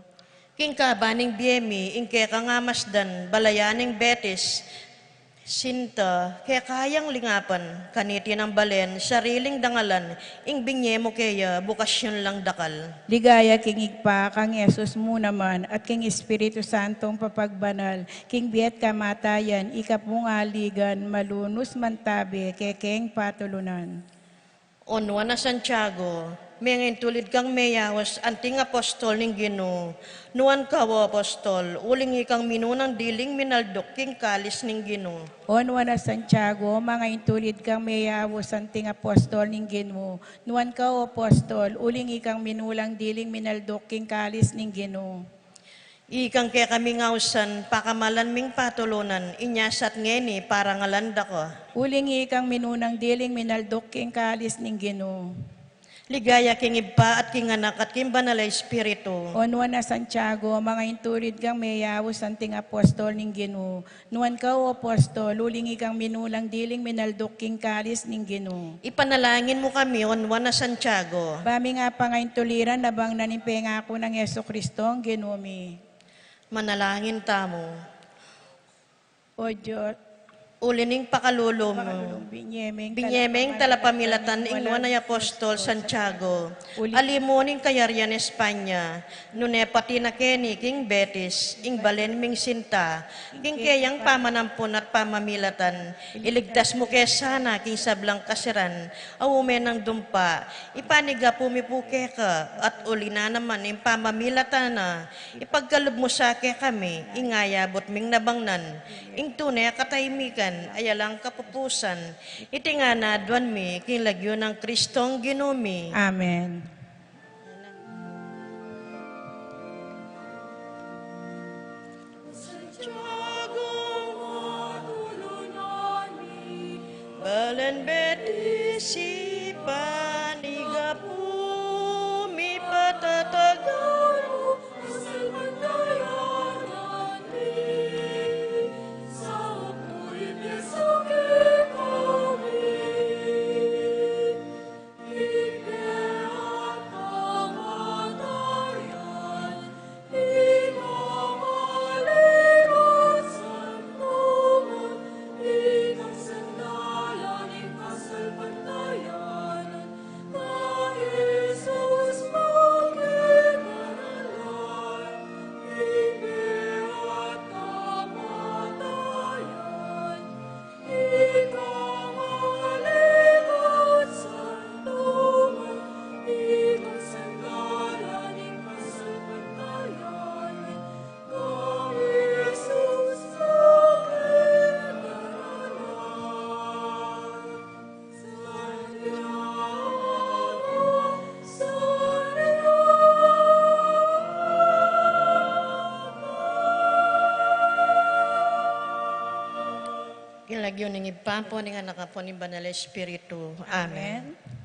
King kaba ning bie mi, ing kekang amasdan, balayan ning Betis, Sinta, keka yang lingapan, kaniti nang balen, sariling dangalan, ing binie mu keya, bukasyun lang dakal. Ligaya king Ibpa, kang Jesus mu naman, at king Espiritu Santong papagbanal, king bie at kamatayan, ika pung aligan, malunus mantabe, kekeng patulunan. O Nuan a Santiago, mengaintulid kang meyaus anting apostol ning Ginu. Nuan ka, o apostol, uling ikang minunang diling minalduk king kalis ning Ginu. O Nuan a Santiago, mangaintulid kang meyaus anting apostol ning Ginu. Nuan ka, o apostol, uling ikang minunang diling minalduk king kalis ning Ginu. Ikang kekaming ausan, pakamalan ming patulunan, inya sat ngeni parangalan da ka. Uling ikang minunang diling minalduk king kalis ning Ginu. Ligaya king Ibpa at king Anak at king Banal a Espiritu. O Nuan a Santiago, mangaintulid kang meyaus anting apostol ning Ginu. Nuan ka, o apostol, uling ikang minunang diling minalduk king kalis ning Ginu. Ipanalangin mu kami, o Nuan a Santiago. Ba ming apangaintuliran, abang na ning pengaku nang Jesucristo, Ginu mi. Manalangin tamu. O Dios, uli ning pakalulu mu, pakalulu mu, binie meng talapamilatan ing Nuan a Apostol Santiago. Uli, ali mu ning kayarian Espanya, nune pati na keni king Betis, ing balen ming sinta, king keyang pamanampun at pamamilatan, iligtas mu ke sana king sablang kasiran, a ume nang dumpa, ipanigapu mi pu keka, at uli na naman ing pamamilatan na, ipagkalub mu sa kekami, ing ayabut ming nabangnan, ing tune a katahimikan, a alang kapupusan, iti ngan aduan mi, king lagyu nang Kristong Ginu mi. Amen. Balen Betis, ipanigapu mi, patatagan mu, King lagyu ning Ibpa, ampo ning Anak, ampo ning Banal a Espiritu. Amen. Amen.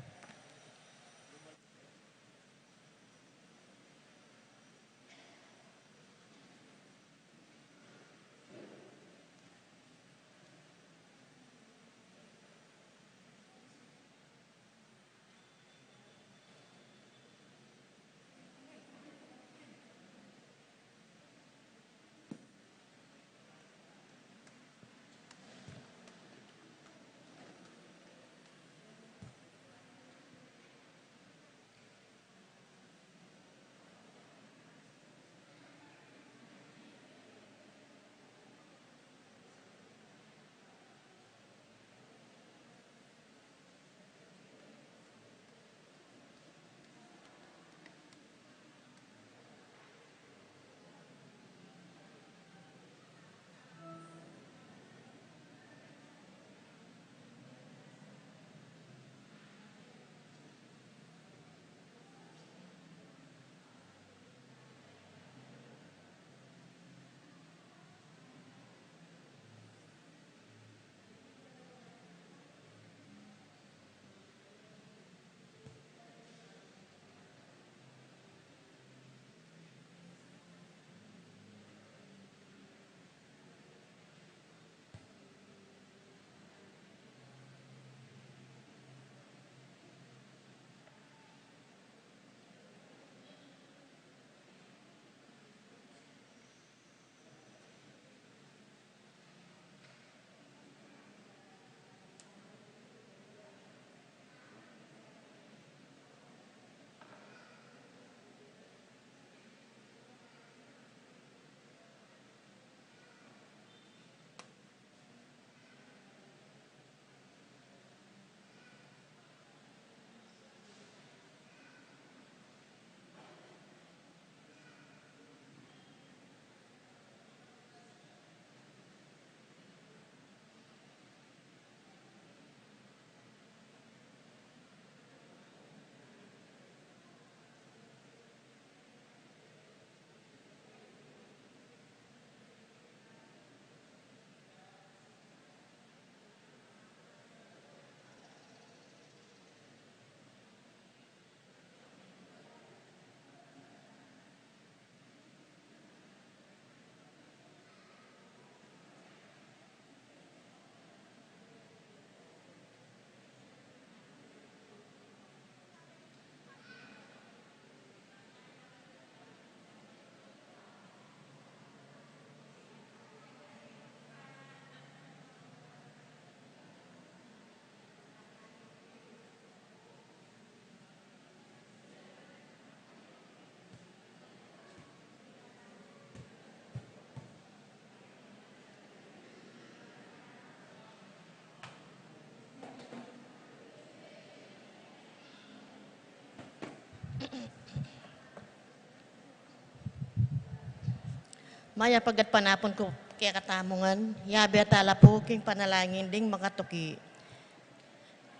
Mayap a gatpanapun ku kekatamu ngan, yabe tala pu king panalangin ding makatuki.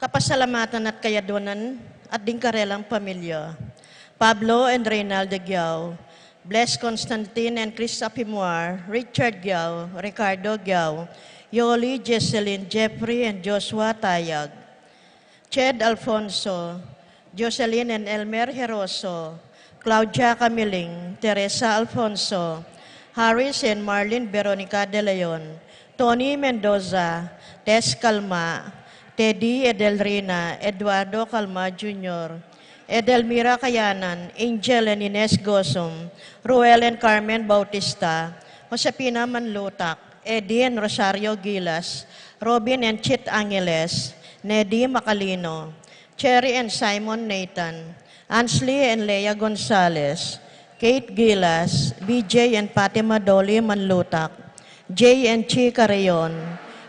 Kapasalamatan at kayadwanan at ding karelang pamilya. Pablo and Reynaldo Giao, Bles Constantine and Chris Apimwar, Richard Giao, Ricardo Giao, Yoli, Jesselyn, Jeffrey, and Joshua Tayag. Ched Alfonso, Jocelyn and Elmer Heroso, Claudia Camiling, Teresa Alfonso, Harris and Marlene Veronica de Leon, Tony Mendoza, Tess Calma, Teddy Edelrina, Eduardo Calma Junior, Edelmira Kayanan, Angel and Ines Gosum, Ruel and Carmen Bautista, Josefina Manlutak, Eddie and Rosario Gilas, Robin and Chit Angeles, Neddy Macalino, Cherry and Simon Nathan, Ansley and Lea Gonzalez, Kate Gilas, B J and Fatima Dolly Manlutak, J and Chi Carreon,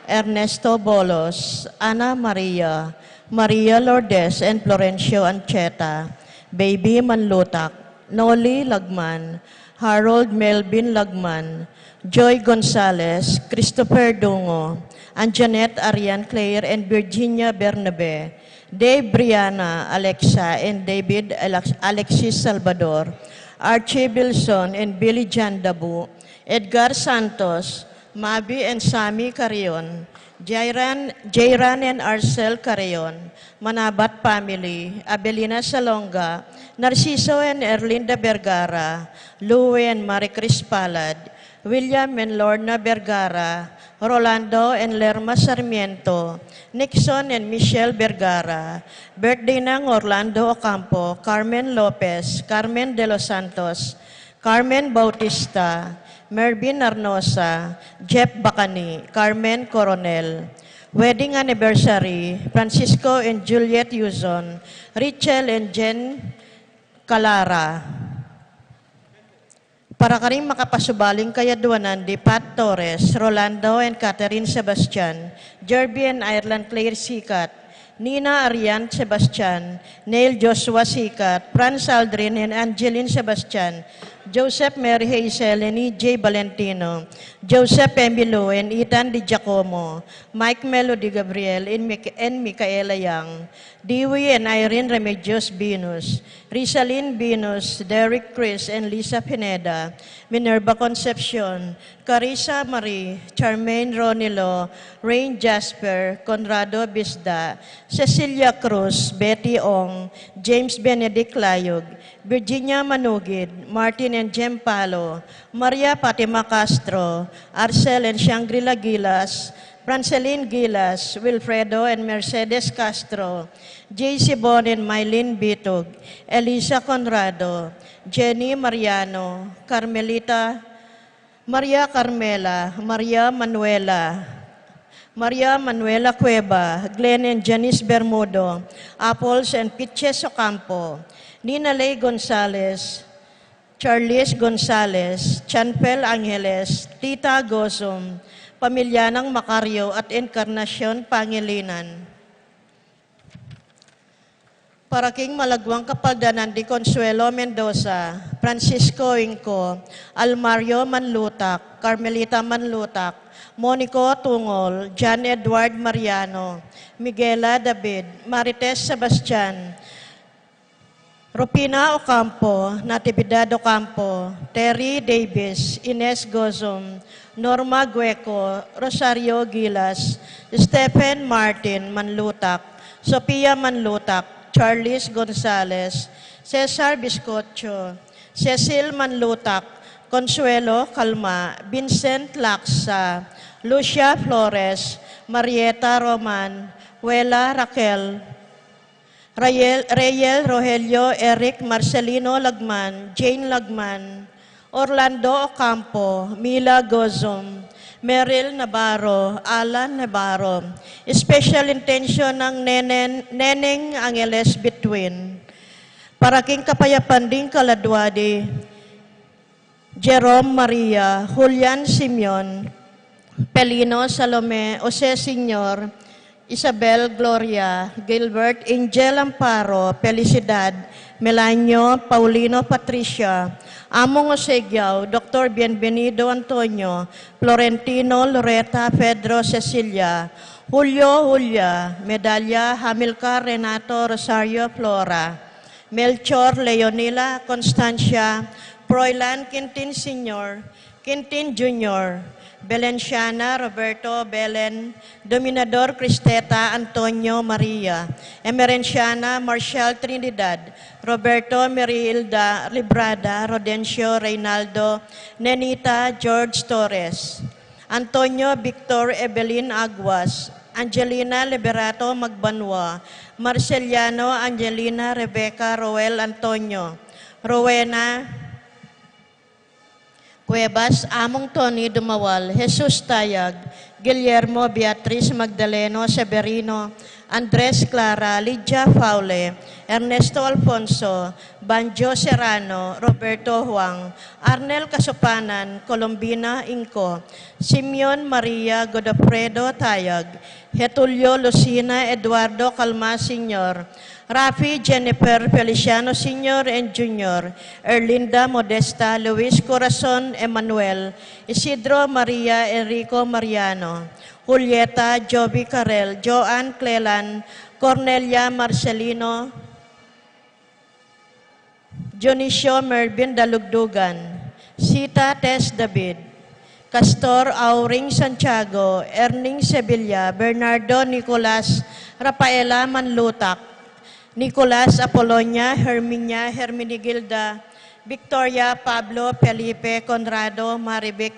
Ernesto Bolos, Ana Maria, Maria Lourdes and Florencio Ancheta, Baby Manlutak, Noli Lagman, Harold Melvin Lagman, Joy Gonzalez, Christopher Dungo, Anjanette Arian Claire and Virginia Bernabe, Dave Brianna, Alexa and David Alex-, Alexis Salvador, Archie Bilson and Billy Jan Dabu, Edgar Santos, Mavi and Sammy Carreon, Jairan, Jairan and Arcel Carreon, Manabat family, Abelina Salonga, Narciso and Erlinda Vergara, Lou and Marie Chris Palad, William and Lorna Vergara, Rolando and Lerma Sarmiento, Nixon and Michelle Vergara, birthday nang Orlando Ocampo, Carmen Lopez, Carmen de los Santos, Carmen Bautista, Mervin Arnosa, Jeff Bacani, Carmen Coronel. Wedding anniversary, Francisco and Juliet Yuzon, Richel and Jen Calara. Para karing makapasubaling kayadwanan di Pat Torres, Rolando and Catherine Sebastian, Jerby and Ireland Claire Sikat, Nina Arian Sebastian, Neil Joshua Sikat, Franz Aldrin and Angeline Sebastian, Joseph Mary Hazel and E J Valentino, Joseph Emilio and Ethan Di Giacomo, Mike Melody Gabriel and Mic-, and Micaela Yang, Dewey and Irene Remedios Venus, Rizalin Venus, Derek Chris and Lisa Pineda, Minerva Concepcion, Carissa Marie, Charmaine Ronilo, Rain Jasper, Conrado Bisda, Cecilia Cruz, Betty Ong, James Benedict Layug, Virginia Manugid, Martin and Jem Palo, Maria Fatima Castro, Arcel and Shangri-La Gilas, Francelin Gilas, Wilfredo and Mercedes Castro, J C Bon and Mylene Bitug, Elisa Conrado, Jenny Mariano, Carmelita, Maria Carmela, Maria Manuela, Maria Manuela Cueva, Glenn and Janice Bermudo, Apples and Pitches Ocampo, Nina Ley Gonzalez, Charles Gonzalez, Chanpel Angeles, Tita Gozum, pamilya nang Macario at Encarnacion Pangilinan. Para king malagwang kapaldanan di Consuelo Mendoza, Francisco Inco, Almario Manlutak, Carmelita Manlutak, Monico Tungol, John Edward Mariano, Miguela David, Marites Sebastian, Rupina Ocampo, Natividad Ocampo, Terry Davis, Ines Gozum, Norma Gueco, Rosario Gilas, Stephen Martin Manlutak, Sophia Manlutak, Charles Gonzalez, Cesar Biscocho, Cecil Manlutak, Consuelo Calma, Vincent Laksa, Lucia Flores, Marieta Roman, Wela Raquel, Rayel, Reyel Rogelio, Eric Marcelino Lagman, Jane Lagman, Orlando Ocampo, Mila Gozum, Meryl Navarro, Alan Navarro. Special intention nang Nenen, Neneng Angeles Between. Para king kapayapan ding kaladwa di Jerome Maria, Julian Simeon, Pelino Salome, Jose Senior, Isabel Gloria, Gilbert Angel Amparo, Felicidad, Melanio Paulino Patricia, Among Osegiao, Doktor Bienvenido Antonio, Florentino Loreta Pedro Cecilia, Julio Julia, Medalla Hamilcar Renato Rosario Flora, Melchor Leonila Constancia, Froilan Quintin Senior, Quintin Junior, Belenciana Roberto Belen, Dominador Cristeta Antonio Maria, Emerenciana Marcial Trinidad, Roberto Merilda Librada, Rodencio Reynaldo, Nenita George Torres, Antonio Victor Evelyn Aguas, Angelina Liberato Magbanua, Marceliano Angelina Rebecca Roel Antonio, Rowena Cuevas, Among Tony Dumawal, Jesus Tayag, Guillermo Beatriz Magdaleno Severino, Andres Clara, Lydia Faule, Ernesto Alfonso, Banjo Serrano, Roberto Huang, Arnel Kasupanan, Colombina Inco, Simeon Maria Godofredo Tayag, Getulio Lucina Eduardo Calma Senior, Rafi Jennifer Feliciano Senior and Junior, Erlinda Modesta Luis Corazon Emmanuel, Isidro Maria Enrico Mariano, Julieta Joby Carel, Joan Clelan, Cornelia Marcelino, Dionisio Mervin Dalugdugan, Sita Tess David, Castor Auring Santiago, Erning Sevilla, Bernardo Nicolas, Rafaela Manlutak, Nicolas Apolonia, Herminia Herminigilda, Victoria Pablo Felipe Conrado Marivic,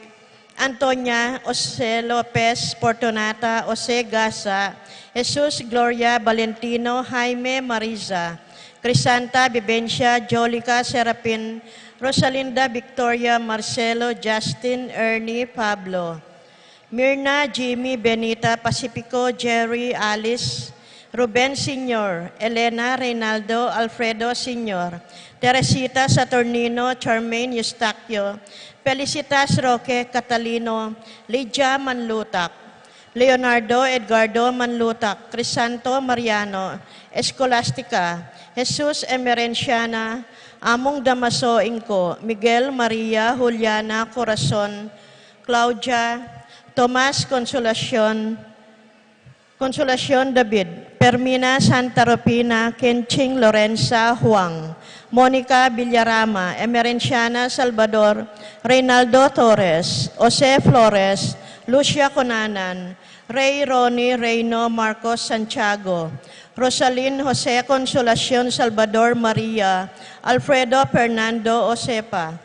Antonia Jose Lopez, Fortunata Jose Gasa, Jesus Gloria Valentino, Jaime Marisa, Crisanta Vivencia, Jolica Serapin, Rosalinda Victoria, Marcelo Justin, Ernie Pablo, Mirna Jimmy Benita, Pacifico Jerry Alice, Ruben Senior, Elena Reynaldo Alfredo Senior, Teresita Saturnino, Charmaine Eustaquio, Felicitas Roque Catalino, Lydia Manlutak, Leonardo Edgardo Manlutak, Crisanto Mariano, Escolastica, Jesus Emerenciana, Among Damaso Inco, Miguel Maria Juliana Corazon, Claudia, Tomas Consolacion, Consolacion David, Fermina Santa Rufina, Kenching Lorenza Huang, Monica Villarama, Emerenciana Salvador, Reynaldo Torres, Jose Flores, Lucia Conanan, Rey Ronnie Reino Marcos Santiago, Rosalin Jose Consolacion Salvador Maria, Alfredo Fernando Osepa,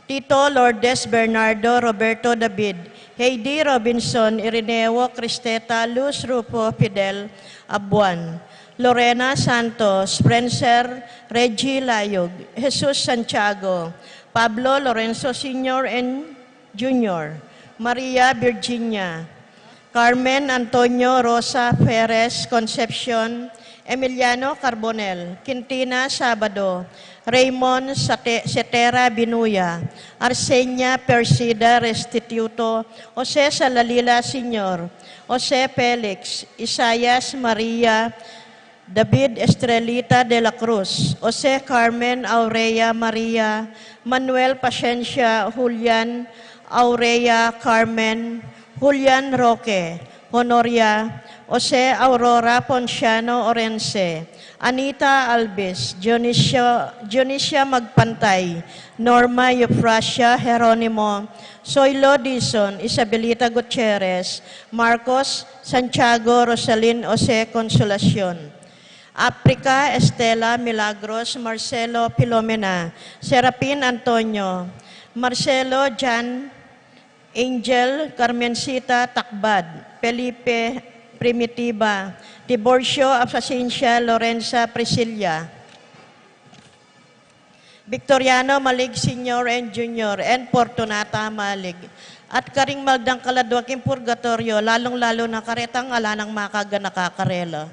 Tito Lourdes Bernardo Roberto David, Heidi Robinson Irineo Cristeta Luz Rufo Fidel Abuan, Lorena Santos, Spencer Reggie Layug, Jesus Santiago, Pablo Lorenzo Senior and Junior, Maria Virginia, Carmen Antonio Rosa Perez Concepcion, Emiliano Carbonel, Quintina Sabado, Raymond Sate-, Setera Binuya, Arsenia Persida Restituto, Jose Salalila Senior, Jose Felix, Isaias Maria, David Estrelita de la Cruz, Jose Carmen Aurea Maria, Manuel Pacencia, Julian Aurea Carmen, Julian Roque, Honoria, Jose Aurora Ponciano Orense, Anita Alvis, Dionisio, Dionisia Magpantay, Norma Eufrasia Jeronimo, Soylo Dizon, Isabelita Gutierrez, Marcos Santiago, Rosalin Jose Consolacion. Africa, Estela Milagros, Marcelo Filomena, Serapin Antonio, Marcelo Jan, Angel, Carmencita Takbad, Felipe Primitiva, Tiburcio Absacencia, Lorenza Priscilla, Victoriano Malig Senior and Junior, and Fortunata Malig. At karing maldang kaladua king purgatoryo, lalung-lalu na karetang ala nang makaganaka karela.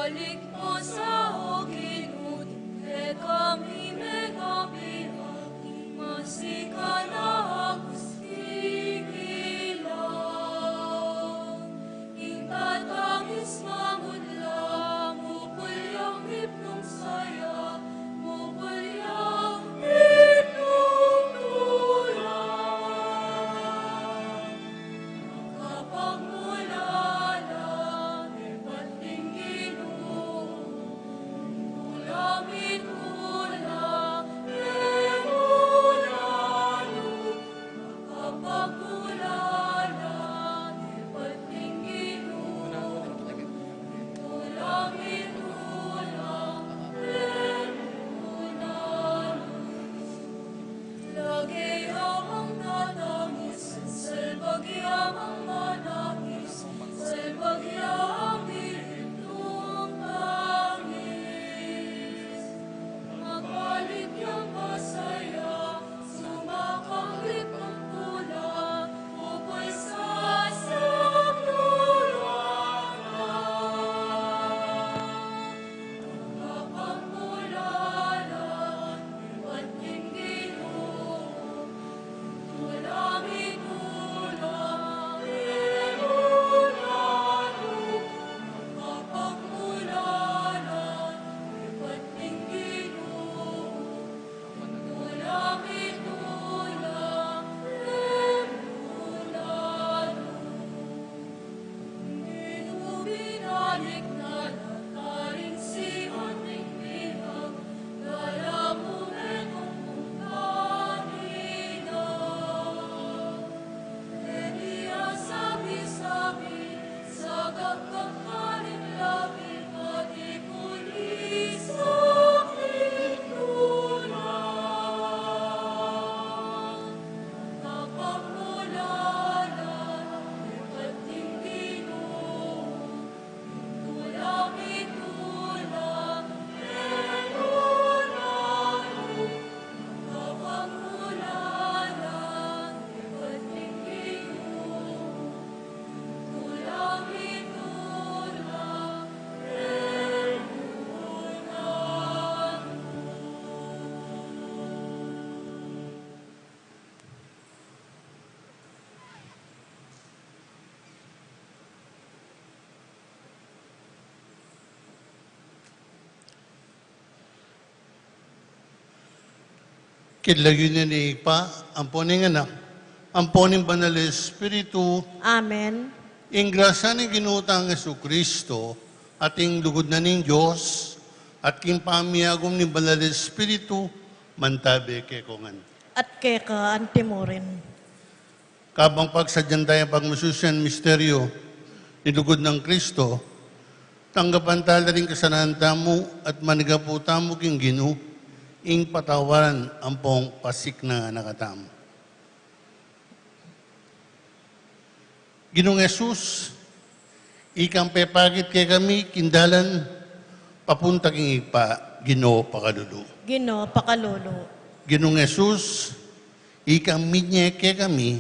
Balik mu sa, O Ginu, ding kekami megabiag, masikan na Agustin ilang. Ing tatangis mangunla, mupul yang ripnung saya, mupul yang ripnung tulang. Kapagmulala, ibat ning Ginu, tula mi tula, e mula lu. Kapagmulala, ibat ning Ginu, tula mi tula, e mula lu. Lagi ya mang tatangis, salbag ya mang manangis, salbag ya ang ripnung tangis. Magbalik yang masaya, sumakang ripnung tula, upul sa sang lulangan. King lagyu ning Ibpa, ampo ning Anak, ampo ning Banal a Espiritu. Amen. Ing grasya ning Ginu tang Jesucristo, at ing lugud na ning Dios, at king pamiagum ning Banal a Espiritu, mantabe kekong ngan. At keka antimurin. Kabang pagsadyan taya pagmasusian misteryu ning lugud nang Kristo, tanggapan tala ring kasalanan tamu at manigapu tamu king Ginu, ing patawaran ampong pasikna na katamu. Ginung Jesus, ikang pepakit kekami king dalan papunta king Ibpa, Ginu pakalulu. Ginu pakalulu. Ginung Jesus, ikang minye kekami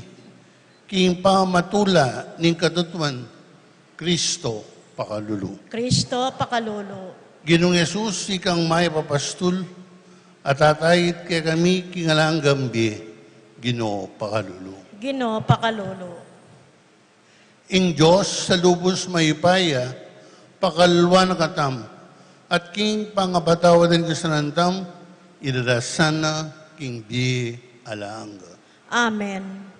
king pamatula ning katutuan, Kristo pakalulu. Kristo pakalulu. Ginung Jesus, ikang mayap a pastul, at atait kekami king alang anggang bie, Ginu pakalulu. Ginu pakalulu. Ing Dios a lubus mayupaya, pakaluluan na katamu, at king pangapatawad ning kasalanan tamu, idadasan na king bie alang angga. Amen.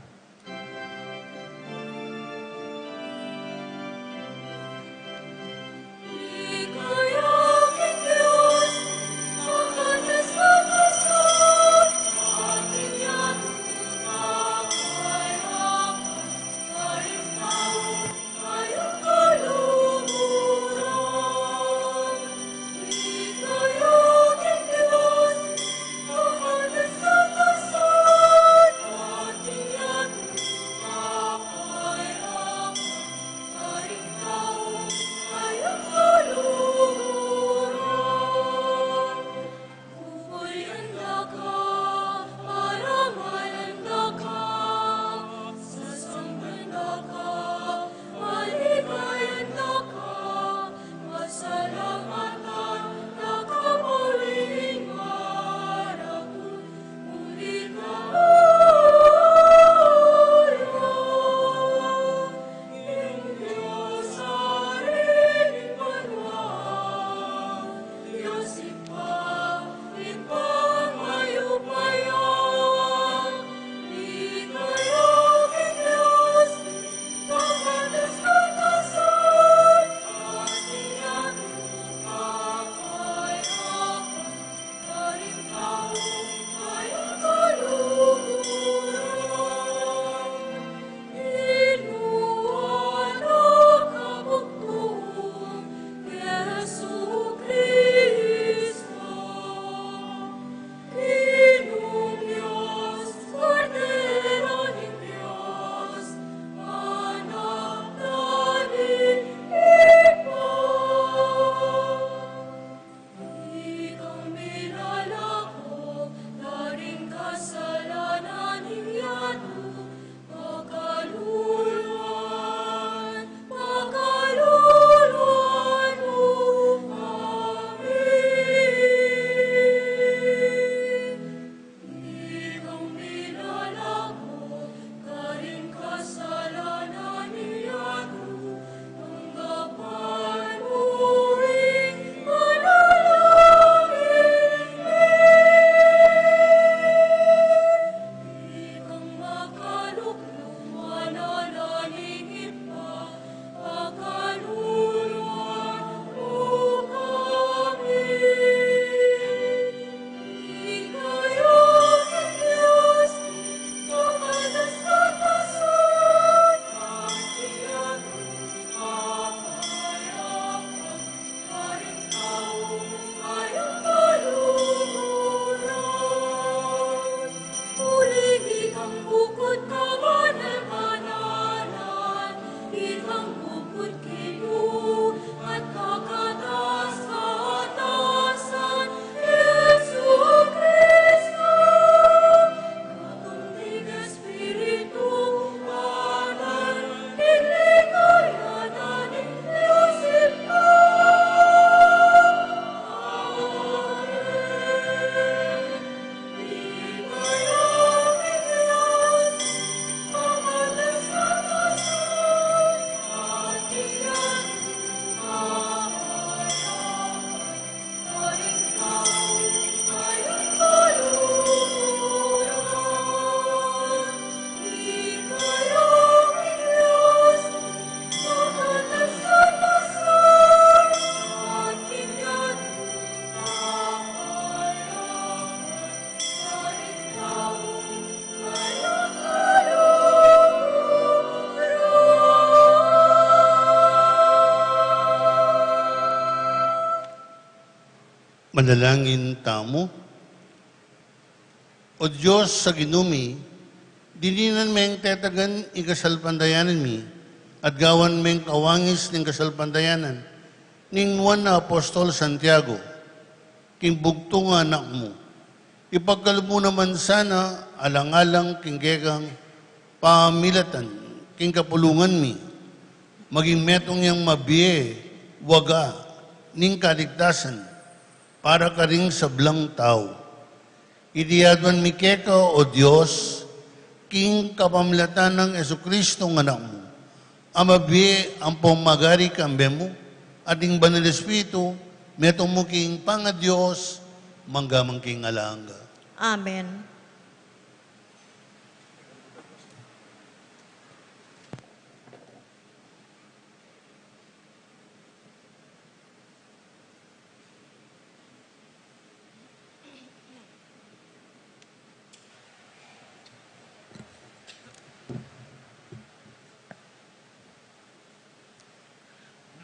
Manalangin tamu. O Dios a Ginu mi, dininan meng tetagan ing kasalpantayanan mi, at gawan meng kawangis ning kasalpantayanan ning nuan a Apostol Santiago, king bugtung a anak mu. Ipagkalub mu naman sana alang-alang king kekang pamilatan king kapulungan mi, maging metung yang mabie waga ning kaligtasan para karing sablang tau. Iti aduan mi keka, O Dios, king kapamilatan nang Jesucristo nga Anak mu, a mabie ampong magari kambe mu, at ing Banal Espiritu, metung mu king pangaDios, mangga man king alang angga. Amen.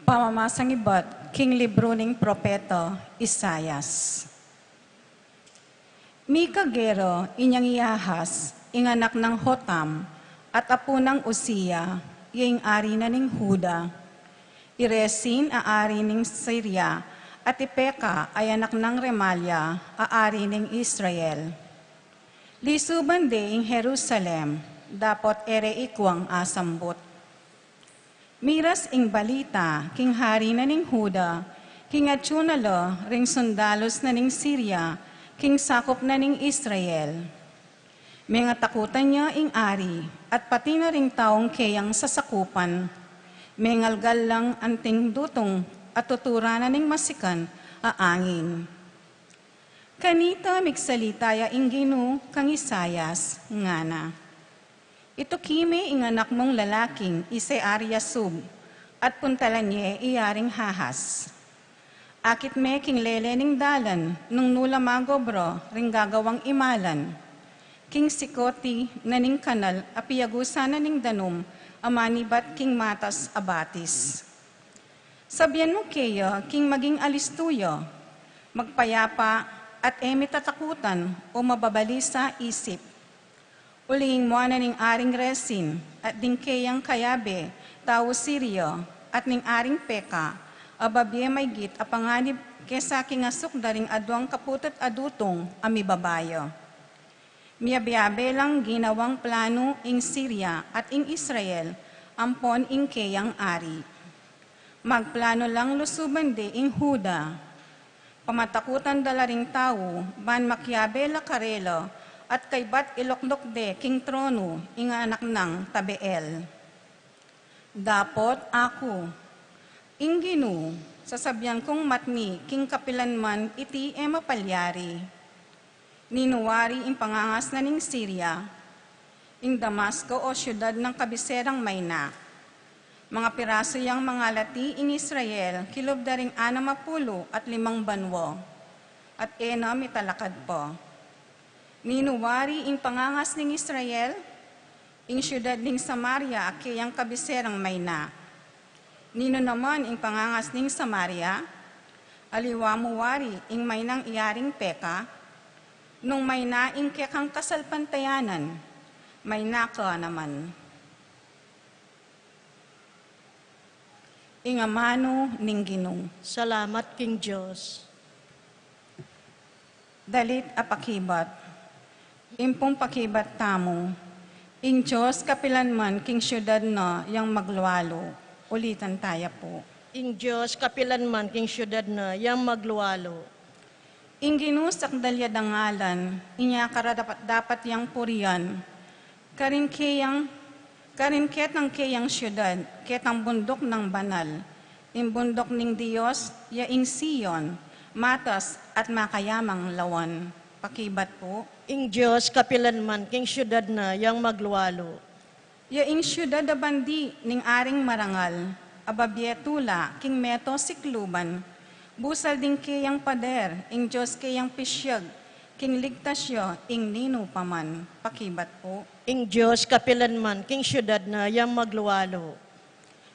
Pamamasang ibat king libru ning propeta Isaias. Mikagera inyang i Ahaz, ing anak nang Jotam, at apu nang Uzia, ya ing ari na ning Juda. I Rezin a ari ning Siria, at i Peka a anak nang Remalia, a ari ning Israel. Lisuban de ing Jerusalem, dapot e re ikwang asambut. Miras ing balita king hari na ning Juda, king atyu na la ring sundalus na ning Siria, king sakup na ning Israel. Mengatakutan ya ing ari, at pati na ring taung keyang sasakupan. Mengalgal lang anting dutung at tuturan na ning masikan a angin. Kanita migsalita ya ing Ginu kang Isaias, ngana: Ituki me ing anak mung lalaking i Sear-Yasub, at puntalan ye i Aring Ahaz. Akit me king lele ning dalan nung nu la magobra ring gagawang imalan, king sikoti na ning kanal a piagusan na ning danum a manibat king matas a batis. Sabian mu keya king maging alistu ya, magpayapa at e mitatakutan o mababalisa isip. Uling mua na ning aring Rezin at ding keyang kayabe tau Siria at ning aring Peka a babie maygit a panganib kesa king asuk da ring aduang kaputut a dutung a mibaba ya. Miabe-abe lang ginawang planu ing Siria at ing Israel ampon ing keyang ari. Magplanu lang lusuban de ing Juda. Pamatakutan da la ring tau ban makiabe la karela at kaybat ilukduk de king tronu ing anak nang Tabeel. Dapot aku, ing Ginu, sasabian kung matni king kapilan man iti e mapalyari. Ninu wari ing pangangas na ning Siria, ing Damasco o siudad nang kabiserang mayna? Mangapirasu yang mangalati ing Israel kilub da ring anam a pulu at limang banua, at e na mitalakad pa. Ninu wari ing pangangas ning Israel? Ing siudad ning Samaria a keyang kabiserang mayna. Ninu naman ing pangangas ning Samaria? Aliwa mu wari ing maynang i Aring Peka? Nung mayna ing kekang kasalpantayanan, mayna ka naman. Ing amanu ning Ginu. Salamat king Dios. Dalit a pakibat. Impung pakibat tamu. Ing Dios kapilanman king siudad na yang maglualu. Ulitan taya pu. Ing Dios kapilanman king siudad na yang maglualu. Ing Ginu sakdal ya dangalan, inya karapat-dapat yang purian. Karin keyang, karin ketang keyang siudad, ketang bunduk nang banal, ing bunduk ning Dios, ya ing Sion, matas at makayamang lawan. Pakibat pu. Ing Dios kapilanman king siudad na yang maglualu. Ya ing siudad a bandi ning Aring Marangal, a babie tula king meto sikluban, busal ding keyang pader, ing Dios keyang pisiag, king ligtas ya ing ninu pa man. Pakibat pu. Ing Dios kapilanman king siudad na yang maglualu.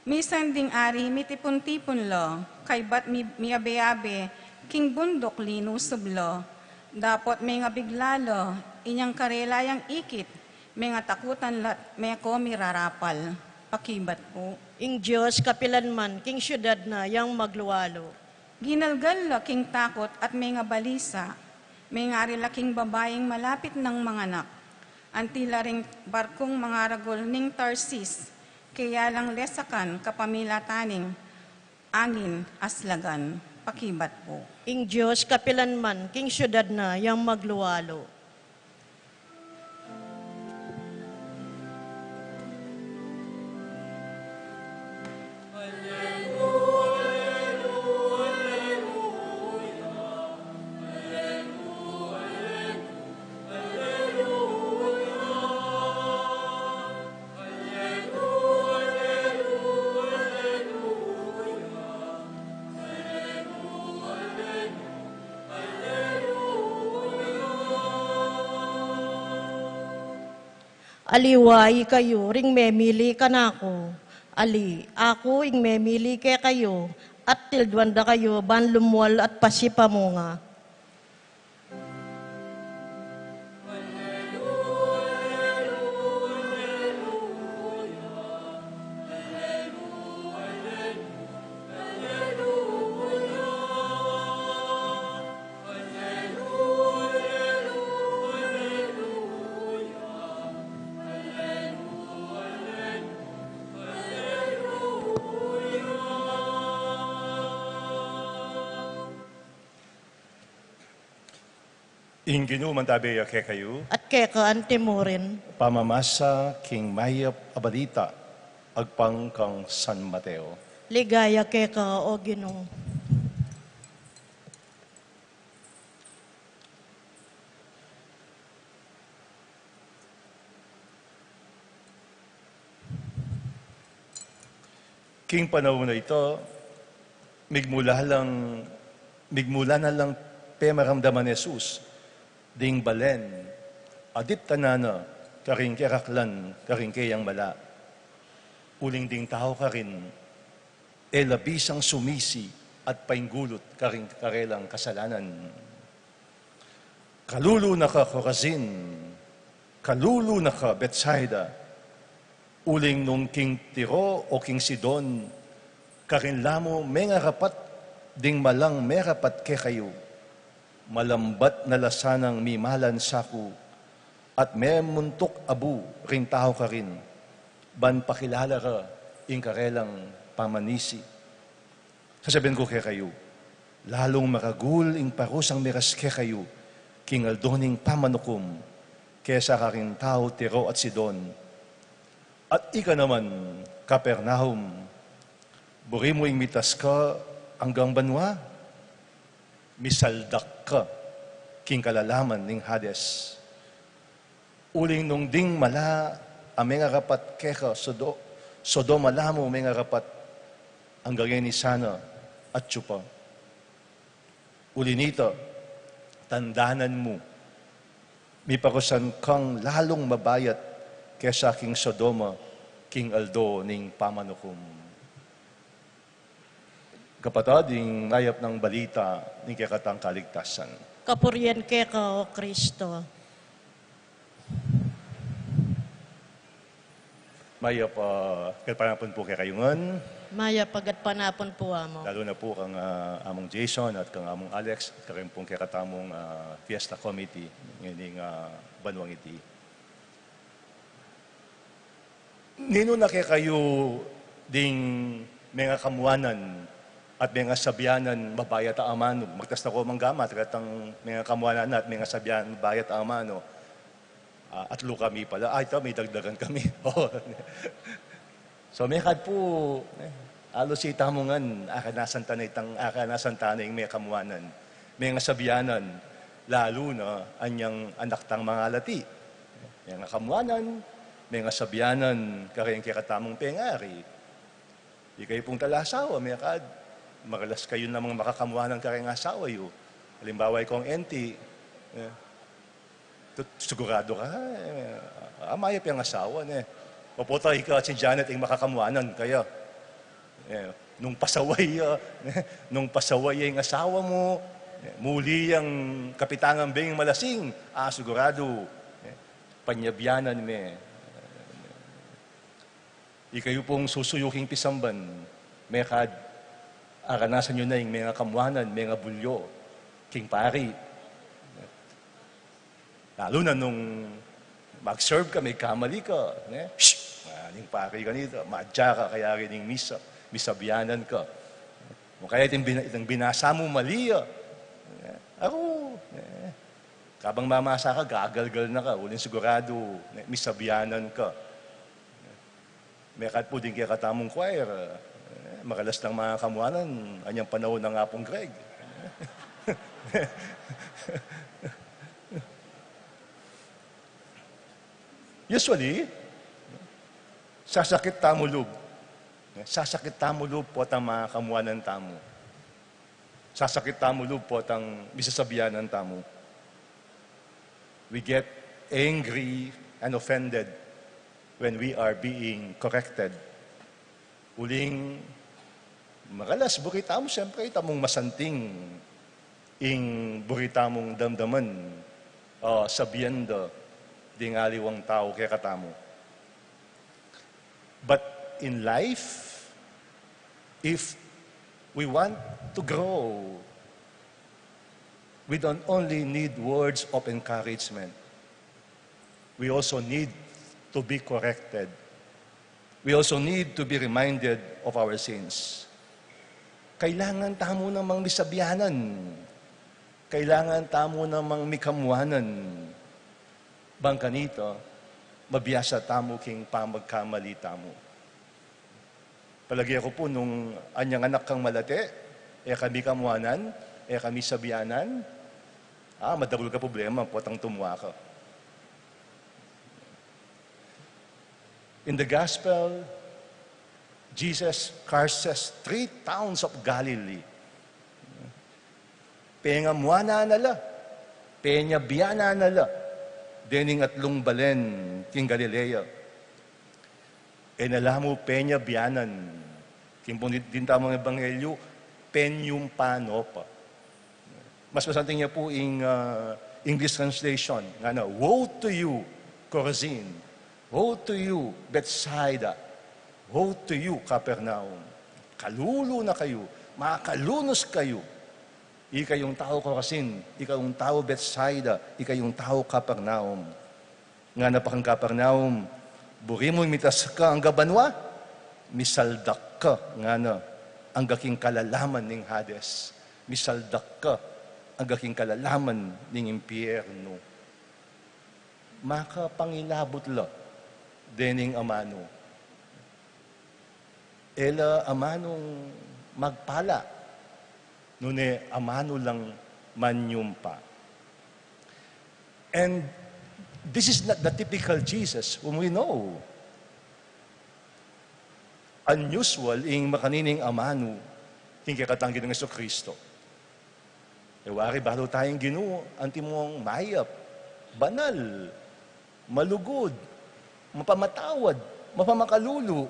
Misan ding ari mitipun-tipun la, kaybat mi-, miabe-abe King bunduk linusub la, dapot mengabigla la, inyang karela yang ikit, mengatakutan la't meko mirarapal. Pakibat pu. Ing Dios kapilan man king siudad na yang maglualu. Ginalgal la king takut at mengabalisa, mengari la king babaing malapit nang manganak. Anti la ring barkung mangaragul ning Tarsis, keya lang lesakan kapamilatan ning angin aslagan. Pakibat pu. Ing Dios kapilan man king siudad na yang maglualu. Aliwa ikayu ring memili kanaku, ali aku ing memili kekayu, at tilduan da kayu ban lumual at pasipamunga. Ing Ginu mantabe ya kekayu. At keka anti mu rin. Pamamasa king mayap a balita agpang kang San Mateo. Ligaya keka, O Ginu. King panaun a ita, migmula lang, migmula na lang pemaramdaman Jesus ding balen a diptanan na karing keraklan karing keyang mala. Uling ding tau karin e la bisang sumisi at painggulut karing karelang kasalanan. Kalulu na ka, Corazin! Kalulu na ka, Betsaida! Uling nung king Tiro o king Sidon karin la mu mengarapat ding malang merapat kekayu, malambat na la sanang mimalan saku at memuntuk abu ring tau karin ban pakilala ra ing karelang pamanisi. Sasabian ku kekayu, lalung maragul ing parusang miras kekayu king aldo ning pamanukum kesa karing tau Tiro at Sidon. At ika naman, Capernaum, buri mu ing mitas ka anggang banua? Misaldak ka king kalalaman ning Hades. Uling nung ding mala a mengarapat keka, Sodo-, Sodoma la mu mengarapat, anggang e ni sana atyu pa. Uli nita, tandanan mu, miparusan kang lalung mabayat kesa king Sodoma king aldo ning pamanukum. Kapatad, ing mayap nang balita ning kekatang kaligtasan. Kapurian keka, O Kristo. Mayap a gatpanapun pu kekayu ngan. Mayap a gatpanapun pu, Among. Lalu na pu kang, ah, Among Jason at kang Among Alex at karing pung kekatamung, ah, Fiesta Committee ngening, ah, banuang iti. Ninu na kekayu ding mengakamuanan at mengasabianan mabayat a amanu? Magtas na ku mang gamat, katang mengakamuanan at mengasabianan mabayat a amanu. Ah, atlu kami pala. Ay, ita, may dagdagan kami. Oo. So, mekad pu, eh, alus itamu ngan, akanasan tana itang, akanasan tana ing mekamuanan, mengasabianan, lalu na anyang anak tang mangalati. Mengakamuanan, mengasabianan, kareng kekatamung pengari. Ikayu pung talasawa, mekad, maralas kayu namang makakamuanan kareng asawa yu. Alimbawa, ikong enti, eh, tut-, sigurado ka, eh, ah, mayap yang asawa, ne? Opo, ta ika at si Janet ing makakamuanan kaya. Eh, nung pasaway ya, nung pasaway ya ing asawa mu, Muli yang kapitangan beng malasing, ah, siguradu, eh, panyabianan me. Ikayu pung susuyu king pisamban, mekad aranasan yu na ing menga kamuanan, menga bulyo, king pari. Lalu na nung mag-serve ka, magkamali ka, ne? Shh! Ah, ning pari kanita, madya ka, kayari ning misa, misabianan ka. O kaya itang bina-, itang binasa mu mali, ah. Aru, eh. Kabang mamasa ka, gagalgal na ka, uling siguradu, eh, misabianan ka. Mekad pu ding kekatamung choir, eh, maralas nang makamuanan, anyang panaun nang Apung Greg. Usually, sasakit tamu lub. Sasakit tamu lub potang makamuanan tamu. Sasakit tamu lub potang misasabianan tamu. We get angry and offended when we are being corrected. Uling, maralas, buri tamu, siyempre, itamung masanting ing buri tamung damdaman, ah, sabian da ding aliwang tau kekatamu. But in life, if we want to grow, we don't only need words of encouragement. We also need to be corrected. We also need to be reminded of our sins. Kailangan tamu namang misabianan. Kailangan tamu namang mikamuanan. Bang kanita, mabiasa tamu king pamagkamali tamu. Palage ku pu nung anyang anak kang malate, e ka mikamuanan, e ka misabianan, ah, madagul ka problema potang tumua ka. In the gospel, Jesus curses three towns of Galilee. Pengamuanan na la, penyabianan na la, dening atlung balen king Galilea. E na la mu penyabianan, king pung din tamung ebanghelyu, penyumpa no pa. Mas masanting ya pu ing, ah, English translation, ngana, "Woe to you, Chorazin! Woe to you, Bethsaida! Woe to you, Capernaum! Kalulu na kayu, makalunus kayu, ikayung tau Chorazin, ikayung tau Bethsaida, ikayung tau Capernaum." Ngana pa kang Capernaum, "Buri mung mitas ka angga banua? Misaldak ka," ngana, "angga king kalalaman ning Hades. Misaldak ka angga king kalalaman ning impyernu." Makapangilabut la dening amanu. E la amanung magpala, nune amanu lang manyumpa. And this is not the typical Jesus whom we know. Unusual ing makanining amanu king kekatang Ginung Jesucristo. E wari balu tayang Ginu, antimong mayap, banal, malugud, mapamatawad, mapamakalulu.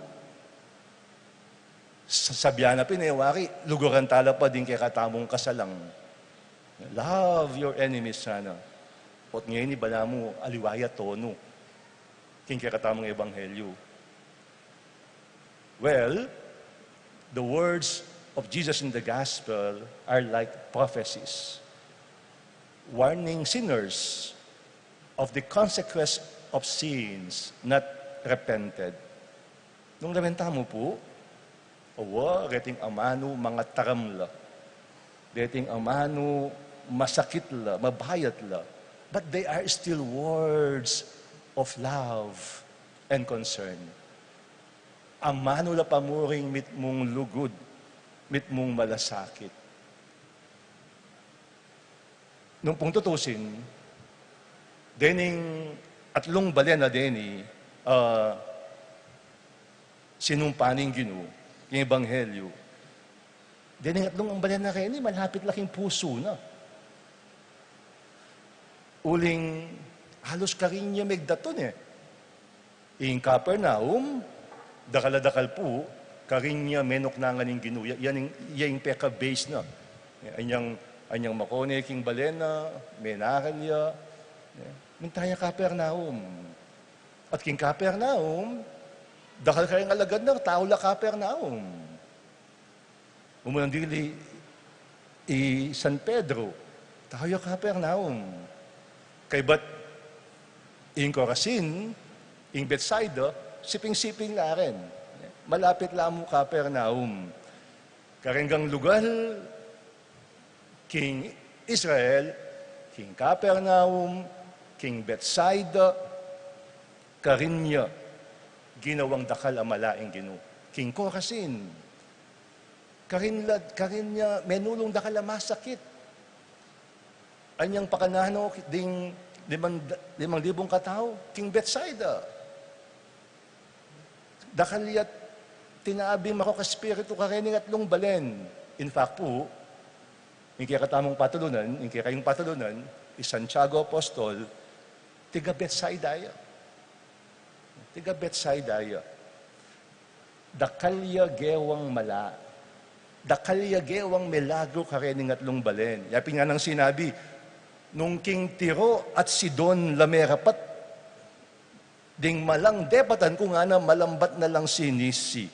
Sa-, sabian na pin, e wari, luguran tala pa ding kekatamung kasalang. Love your enemies, sana. Ot ngeni balamu aliwa ya tonu king kekatamung ebanghelyu. Well, the words of Jesus in the gospel are like prophecies, warning sinners of the consequence of sins not repented. Nung lawen tamu pu, awa, reting amanu mangataram la, reting amanu masakit la, mabayat la, but they are still words of love and concern. Amanu la pa muring mitmung lugud, mitmung malasakit. Nung pung tutusin, dening atlung balen a deni, ah, sinumpa ning Ginu, king ebanghelyu, dening atlung balen a reni, malapit la king pusu na. Uling halus karin ya megdatun e. Ing Capernaum, dakal a dakal pu, karin ya menuknangan ning Ginu. Ya, yan ing, ya ing peka-base na. Anyang Anyang makone king balen na, menakal ya, minta ya Kapernaum. At king Kapernaum, dakal kareng alagad na, tau la Kapernaum. Umunang dili i San Pedro, tau ya Kapernaum. Kaybat ing Corazin, ing Bethsaida, siping-siping la rin. Malapit la mu Kapernaum. Kareng lugal king Israel, king Kapernaum, king Bethsaida, karin ya ginawang dakal a mala ing Ginu. King Corazin, karin la, karin ya menulung dakal a masakit. Anyang pakananu ding limang, limang libung katau, king Bethsaida. Dakal ya't tinabing makuk a espiritu kareng atlung balen. In fact pu, ing kekatamung patulunan, ing kekayung patulunan, i Santiago Apostol, tiga Bethsaida ya. Tiga Bethsaida ya. Dakal ya gewang mala. Dakal ya gewang milagru kareng atlung balen. Ya pin nang sinabi, nung king Tiro at Sidon la merapat ding malang depatan ku, ngana, malambat na lang sinisi.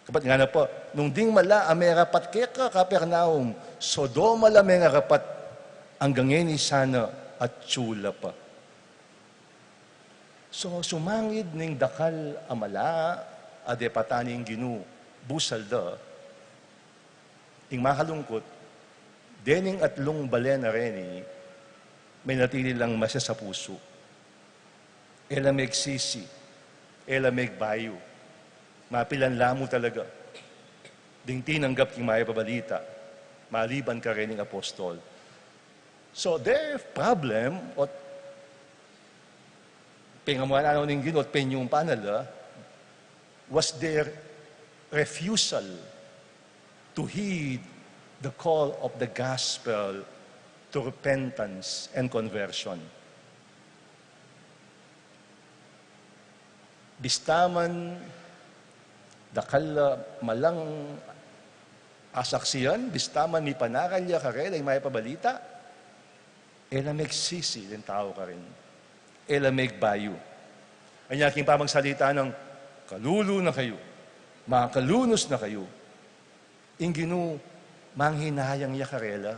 Kapat ngana pa, nung ding mala a merapat keka, Kapernaum, Sodoma la merapat, anggang ngeni sana atyu la pa. So, sumangid ning dakal a mala a depatan ning Ginu, busal da, ing makalungkut, dening atlung balen a reni, menatili lang masa sa pusu. E la megsisi, e la megbayu. Mapilan la mu talaga ding tinanggap king mayap a balita, maliban kareng apostol. So, their problem, o pengamuan na ning Ginu, o penyumpa na la, was their refusal to heed the call of the gospel to repentance and conversion. Bista man dakal a malang asaksian, bista man mipanakal ya karela ing mayap a balita, e la megsisi ding tau karin. E la megbayu. Anya king pamagsalita nang, "Kalulu na kayu. Makalunus na kayu." Ing Ginu, manghinayang ya karela.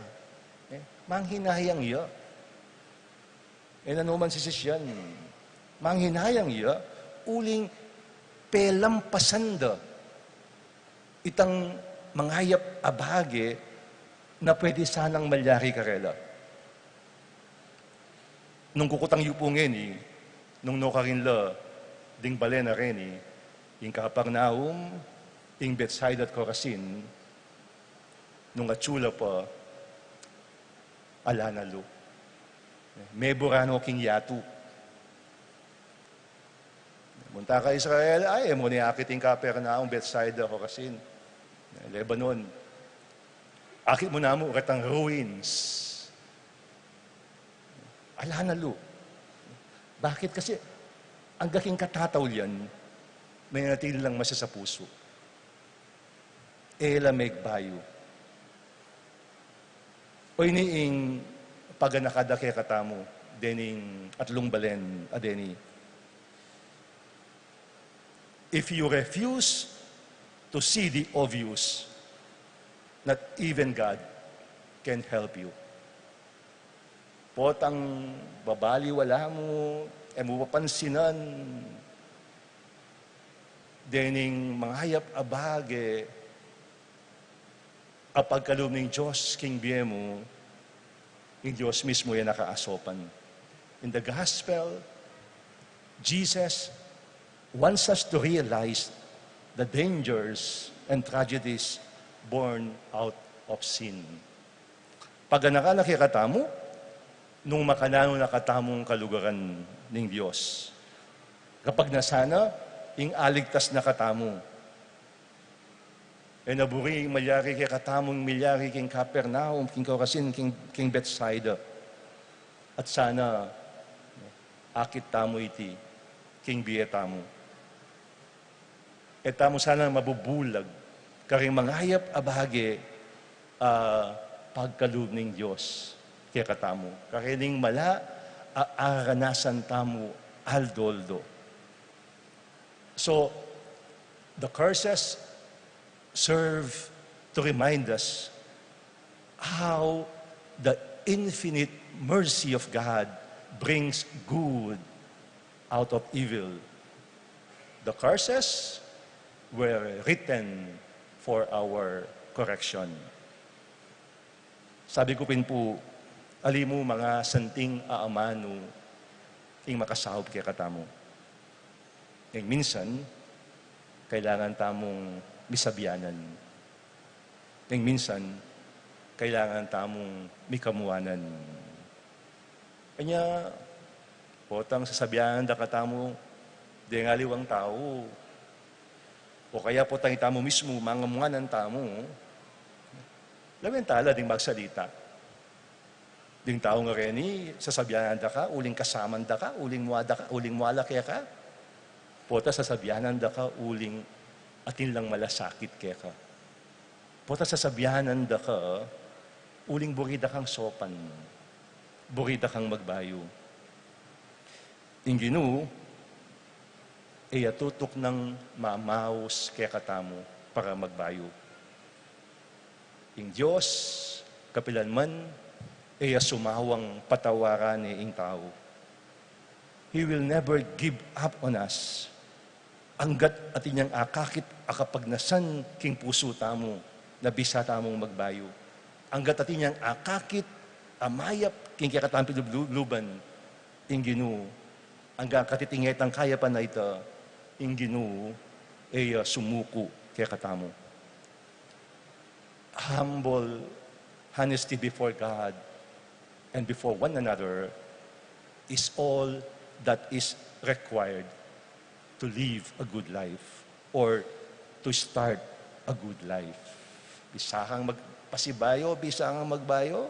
E, manghinayang ya. E na naman sisisyan. Manghinayang ya, uling pelampasan da itang mangayap a bage na pwede sanang malyari karela. Nung kukutang yu pu ngeni, nung nukarin la ding balen a reni, ing Kapernaum, ing Bethsaida at Corazin, nung atyu la pa, ala na lu. Mebura no king yatu. Munta ka Israel, ay, e mu ne akit ing Kapernaum, Bethsaida, Corazin, Lebanon. Akit mu namu retang ruins. Ala na lu. Bakit? Kasi anggang king katataulian, menatili lang masa sa pusu. E la megbayu. O ini ing paganaka da kekatamu, dening atlung balen a deni. If you refuse to see the obvious, not even God can help you. Potang babaliwala mu, e mu papansinan dening mangayap a bage a pagkalub ning Dios king bie mu, ing Dios mismu ya nakaasupan. In the gospel, Jesus wants us to realize the dangers and tragedies born out of sin. Paganaka na kekatamu, nung makananu na katamung kalugaran ning Dios. Kapag na sana, ing aligtas na katamu. E na buri malyari kekatamu ing milyari king Capernaum, king Corazin, king, king Bethsaida. At sana, akit tamu iti king bie tamu. E tamu sana mabubulag karing mangayap a bage, ah, pagkalub ning Dios kekatamu. Karening mala a aranasan tamu aldo-aldo. So, the curses serve to remind us how the infinite mercy of God brings good out of evil. The curses were written for our correction. Sabi ku pin pu, ali mu mga santing aamanu ing makasaup kekatamu. Ing minsan, kailangan tamung misabianan. Ing minsan, kailangan tamung mikamuanan. Kanya, potang sasabianan da katamu, deng aliwang tau. O kaya potang itamu mismu, mangamuanan tamu. Lawen tala ding magsalita. Ding tau ngareni, sasabianan da ka, uling kasaman da ka, uling mua da ka, uling mua la keka. Pota sasabianan da ka, uling atin lang malasakit keka. Pota sasabianan da ka, uling buri da kang saupan, buri da kang magbayu. Ing Ginu, e ya tutuknang mamaus kekatamu para magbayu. Ing Dios, kapilan man, e ya sumawang patawaran ne ing tau. He will never give up on us. Anggat atin yang akakit a kapagnasan king pusu tamu, na bisa tamung magbayu. Anggat atin yang akakit a mayap king kekatamung pilubluban, ing Ginu, anggat atin yang kayapan a ita, ing Ginu, e ya sumuku kekatamu. Humble honesty before God and before one another is all that is required to live a good life or to start a good life. Bisa kang magpasibayu, bisa kang magbayu,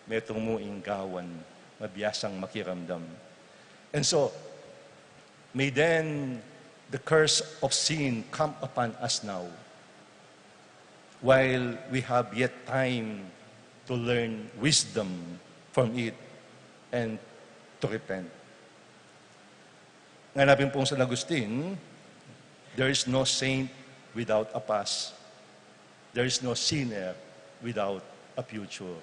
metung mu ing gawan, mabiasang makiramdam. And so, may then the curse of sin come upon us now, while we have yet time to learn wisdom from it and to repent. Ngana pin pung San Agustin, "There is no saint without a past. There is no sinner without a future."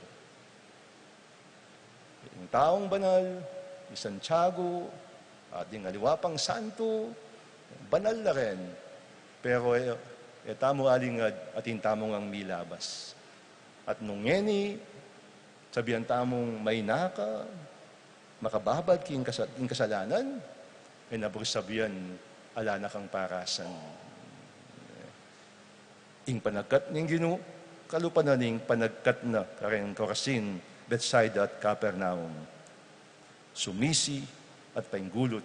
Ing taung banal, i Santiago, at ding aliwa pang santo, banal la rin. Pero e, e tamu alingad atin tamu ngang milabas. At nung ngeni, sabian tamung maina ka, makababad king kasa-, king kasalanan, e na buri sabian, ala na kang parasan. Ing panagkat ning Ginu, kalupa na ning panagkat na kareng Corazin, Bethsaida, at Capernaum. Sumisi at painggulut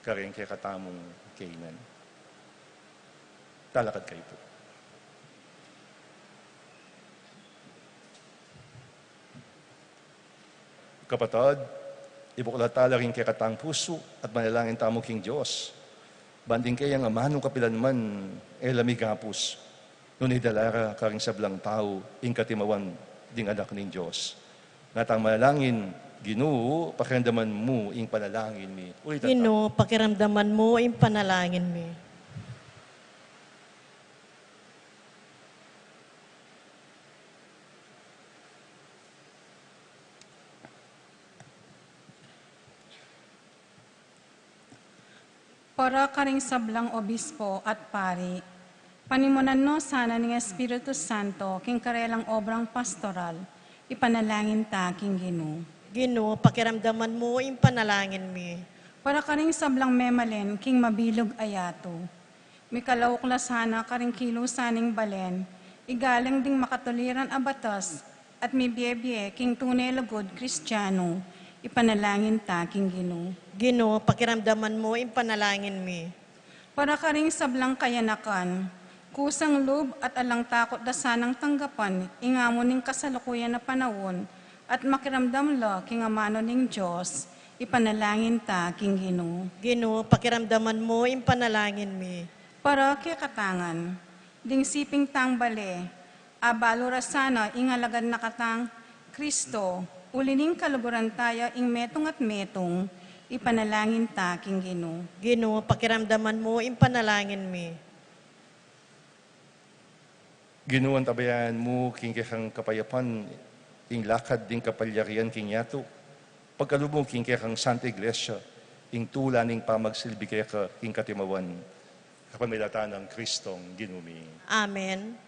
kareng kekatamung kainan. Talakad kayu pu. Kapatad, ibuklat tala ring kekatang pusu at manalangin tamu king Dios. Ban ding keyang amanu kapilan man e la migapus, nune dala ra karing sablang tau ing katimawan ding Anak ning Dios. Ngatang manalangin, Ginu, pakiramdaman mu ing panalangin mi. Ulit, Ginu, pakiramdaman mu ing panalangin mi. Para karing sablang obispo at pari, panimunan no sana ning Espiritu Santo king karelang obrang pastoral, ipanalangin ta king Ginu. Ginu, pakiramdaman mu ing panalangin mi. Para karing sablang memalen king mabilug a yatu, mikalaukla sana karing kilusan ning balen, igaling ding makatuliran a batas, at mibie-bie king tune lugud Kristiano, ipanalangin ta king Ginu. Ginu, pakiramdaman mu ing panalangin mi. Para karing sablang kayanakan, kusang lub at alang takut da sanang tanggapan ing amu ning kasalukuyan a panaun, at makiramdam la king amanu ning Dios, ipanalangin ta king Ginu. Ginu, pakiramdaman mu ing panalangin mi. Para kekatang ngan, ding siping tang bale, Abalu ra sana ing alagad na katang Kristo, uli ning kaluguran taya ing metung at metung, ipanalangin ta king Ginu. Ginu, pakiramdaman mu ing panalangin mi. Ginu, antabayanan mu king kekang kapayapan ing lakad ding kapalyarian king yatu. Pagkalub mu king kekang Santa Iglesia ing tula ning pamagsilbi keka king katimawan. Kapamilatan nang Kristong Ginu mi. Amen.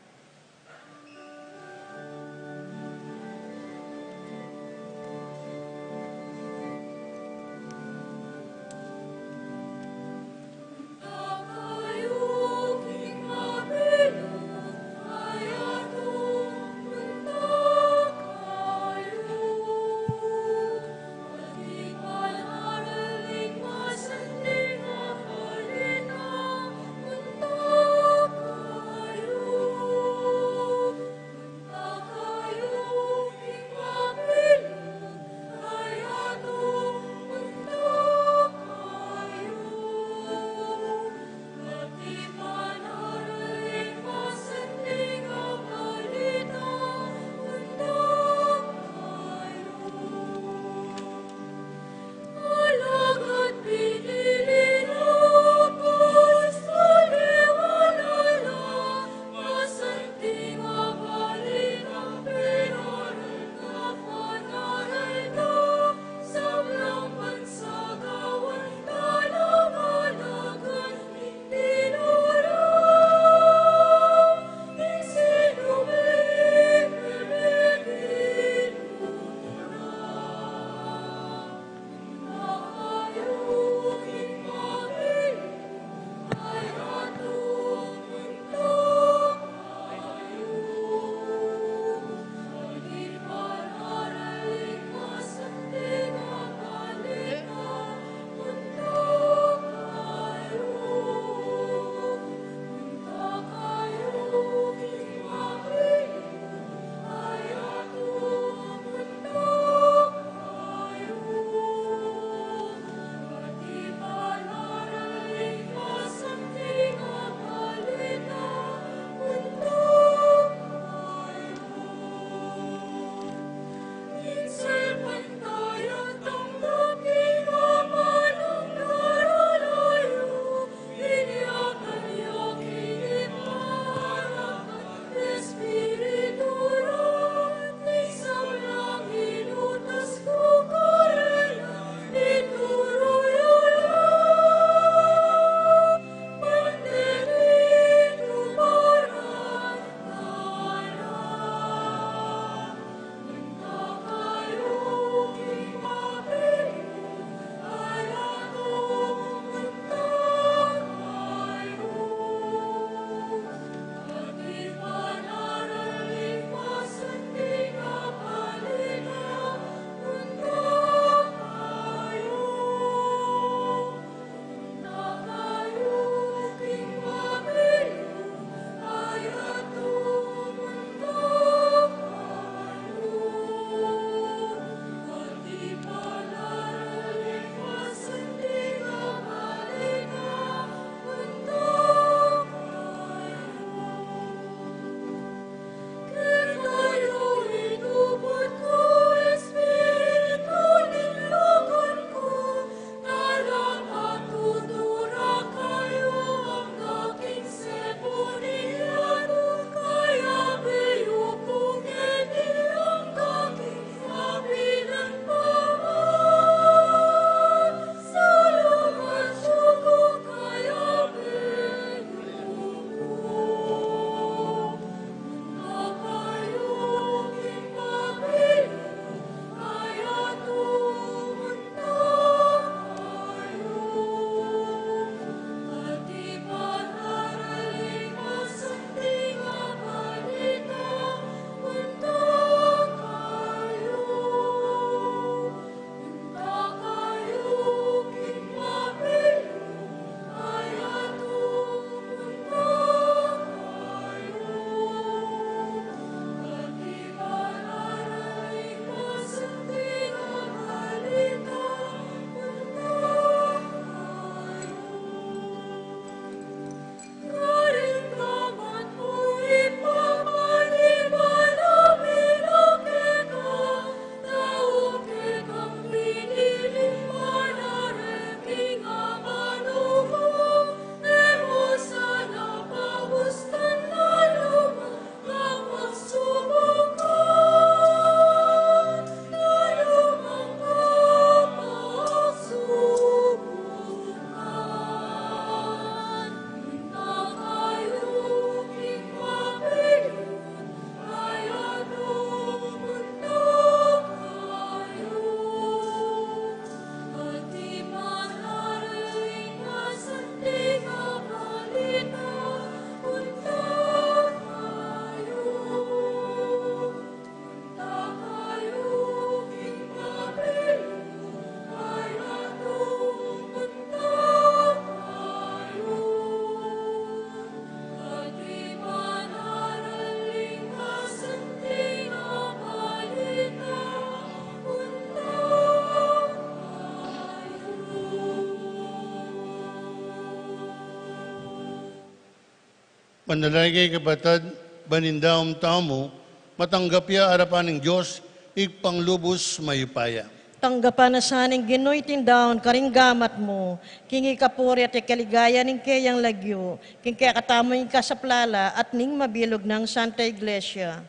Panalangin keka, kapatad, ban ing daun tamu matanggap ya arapan ning Dios, Ibpang lubus mayupaya. Tanggapan na sa ning Ginu iting daun karing gamat mu, king ikapuri at ikaligaya ning keyang lagyu, king kekatamung kasaplalan at ning mabilug nang Santa Iglesia.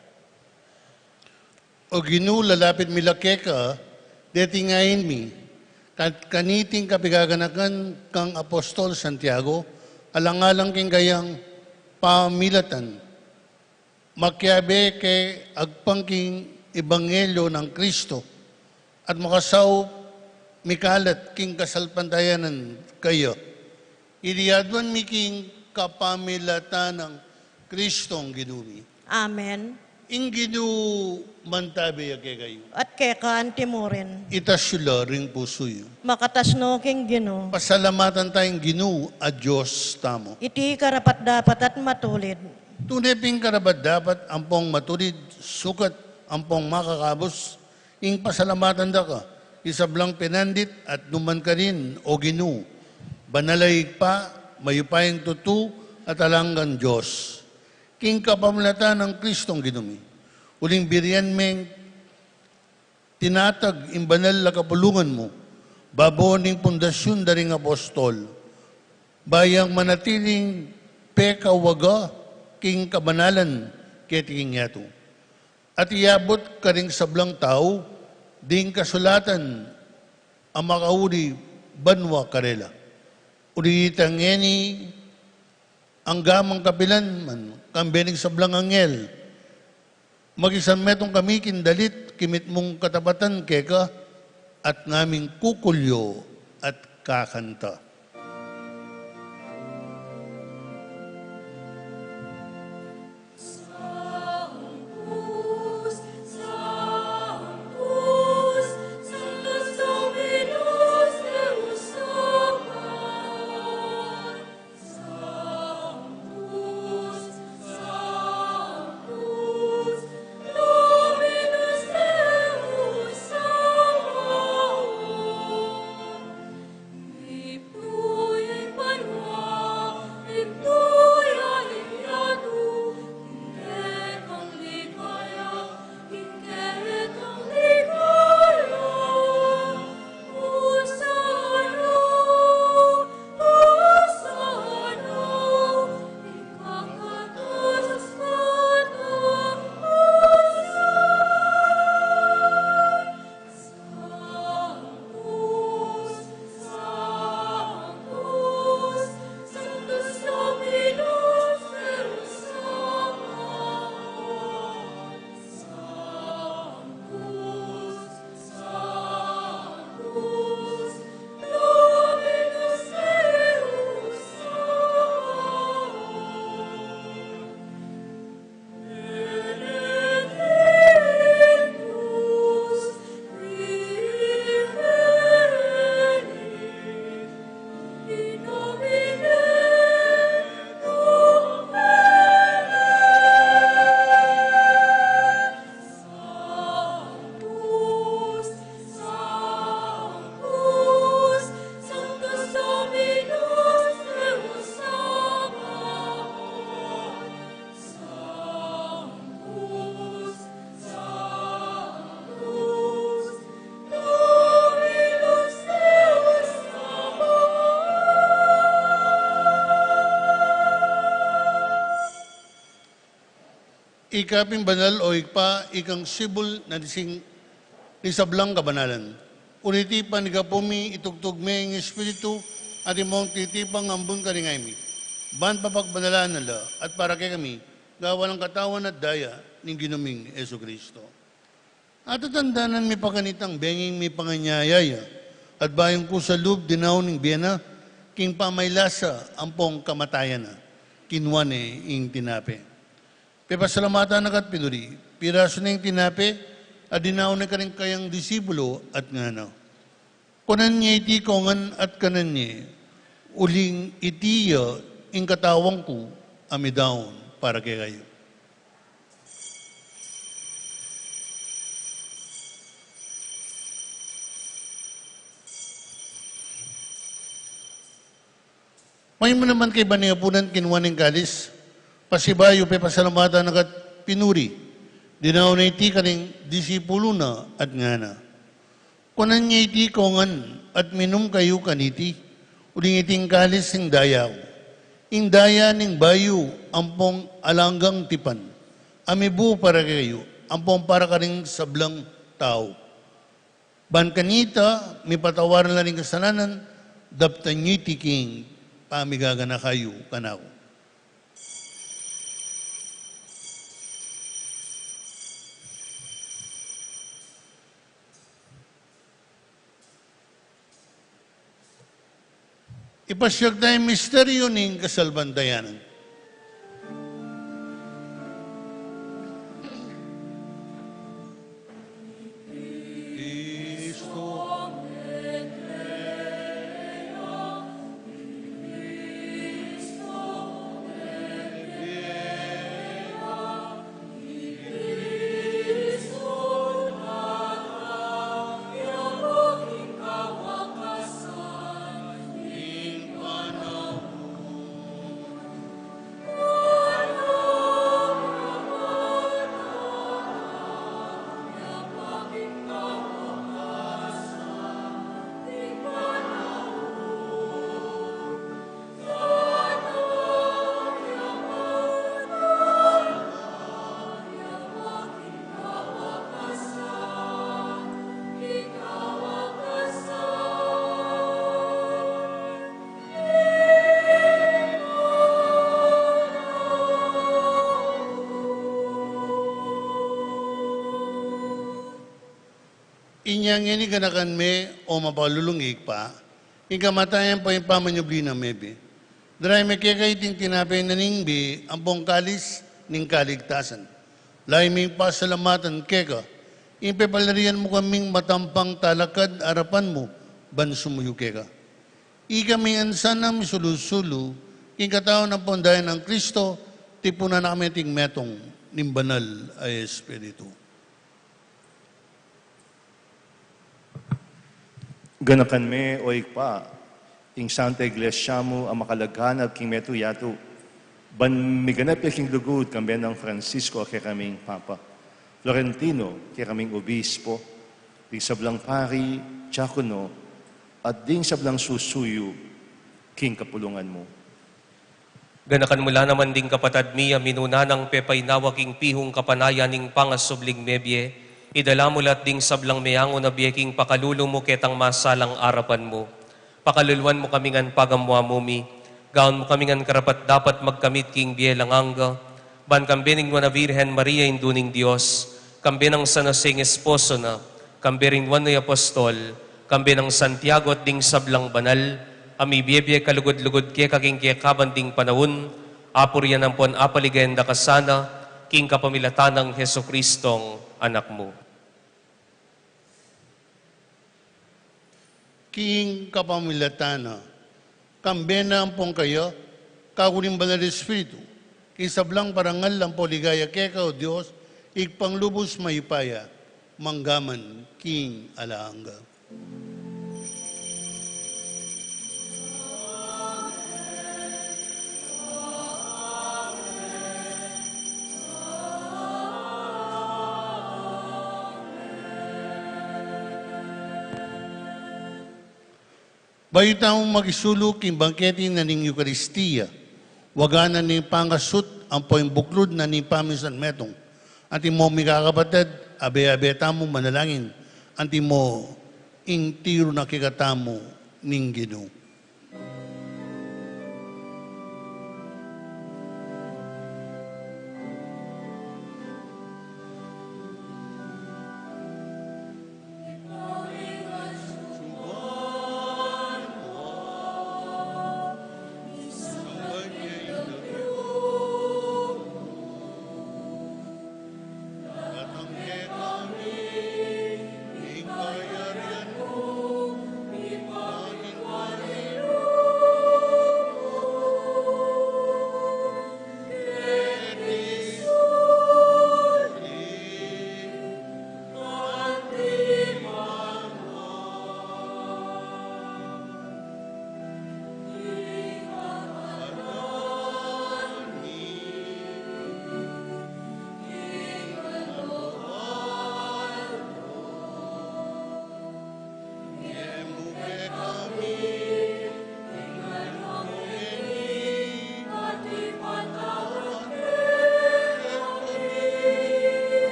O Ginu, lalapit mi la keka, deting ain mi, kat kaniting kapigaganakan kang Apostol Santiago, alang-alang king kayang pamilatan, makiabe ke agpang king ebanghelyo nang Kristo, at makasaup mikalat king kasalpantayanan kaya. Iti aduan mi king kapamilatan nang Kristong Ginu mi. Amen. Ing Ginu mantabe ya kekayu. At keka antimurin. Itas yu la ring pusu yu. Makatas no king Ginu. Pasalamatan taya ing Ginu a Dios tamu. Iti karapat-dapat at matulid. Tune pin karapat-dapat ampong matulid, sukat ampong makakabus, ing pasalamatan da ka, king sablang penandit at numan karin, o Ginu, banal a Ibpa, mayupayang tutu, at alang anggang Dios. King kapamilatan nang Kristong Ginu mi, uling birian meng tinatag ing banal a kapulungan mu, babo ning pundasyun da ring apostol, ba yang manatiling pekawaga king kabanalan keti king yatu. At iabut karing sablang tau ding kasulatan a makauli banua karela. Uli itang ngeni, angga mang kapilan man, kambe ning sablang anghel, makisan metung kami king dalit, king mitmung katapatan keka, at ngaming kukulyo at kakanta. Ika pin banal, o Ibpa, ikang sibul na dising ning sablang kabanalan. Uli iti panigapu mi, itugtug me ing Espiritu, at imong titipang ambun karing ain mi. Ban papagbanalan na la, at para kekami, gawan nang katawan at daya ning Ginu ming Jesucristo. Atatandanan mi pa kanitang benging mipanganyaya ya, at bayu ning kusa lub dinaun ing bie na, king pamaylasa ampong kamatayan na, kinua ne ing tinape. Pepasalamatan na ka at pinuri, pirasu ne ing tinape, at dinaun ne karing kayang disipulo, at ngana: Kunan ye iti kongan at kanan ye, uling iti ya ing katawan ku a midaun para kekayu. Maymu naman kaibat ning apunan, kinua ne ing kalis, Pasibayu pepasalamatan na ka't pinuri, dinaun na iti karing disipulu na at ngana: Kunan ye iti kongan at minum kayu kaniti, uling iti ing kalis ning daya ku, ing daya ning bayu ampong alang anggang tipan, a mibu para kekayu ampong para karing sablang tau. Ban kanita mipatawad la ring kasalanan, daptan yu iti king pamigaganaka yu kanaku. Ipasiag taya ing misteryu ning kasalpantayanan. Inya ngeni ganakan me, o mapakalulung Ibpa, ing kamatayan ampong pamanyubli nang mebie. Darayan mi keka iting tinape na ning bie ampong kalis ning kaligtasan. Lalu ming pasalamatan keka, ing pepalarian mu kaming matampang talakad arapan mu, ban sumuyu keka. Ikami ngan sana misulu-sulu king katawan ampong daya nang Kristo, tipunan na kami king metung ning Banal a Espiritu. Ganakan me, o Ibpa, ing Santa Iglesia mu a makalaganap king metung yatu, ban miganap ya king lugud, kambe nang Francisco a kekaming Papa, Florentino kekaming Obispo, ding sablang pari, diakono, at ding sablang susuyu king kapulungan mu. Ganakan mu la naman ding kapatad mi a minuna nang pepainawa king pihung kapanayan ning pangasubling mebie, idala mu la at ding sablang meangu na bie king pakalulu mu ketang masalang arapan mu. Pakaluluan mu kami ngan pagamuan mu mi, gawan mu kami ngan karapat-dapat magkamit king bie alang angga, ban kambe ning Nuan a Virgen Maria, Indu ning Dios, kambe nang San Jose ing esposo na, kambe ring Nuan a Apostol, kambe nang Santiago at ding sablang banal, a mibie-bie kalugud-lugud keka king kekaban ding panaun, apurian ampon apaligayan da ka sana, king kapamilatan nang Jesucristong Anak mu. King kapamilatan na, kambe na ampong kaya, kaku ning Banal a Espiritu, king sablang parangal ampong ligaya keka, o Dios, Ibpang lubus mayupaya, mangga man king alang angga. Bayu tamu makisulu king bangkete na ning Eukaristia, wagan na ning pangasut ampong buklud na ning pamisanmetung. Antimo mikakapatad, abe-abe tamu manalangin, antimo ing tiru na kekatamu ning Ginu.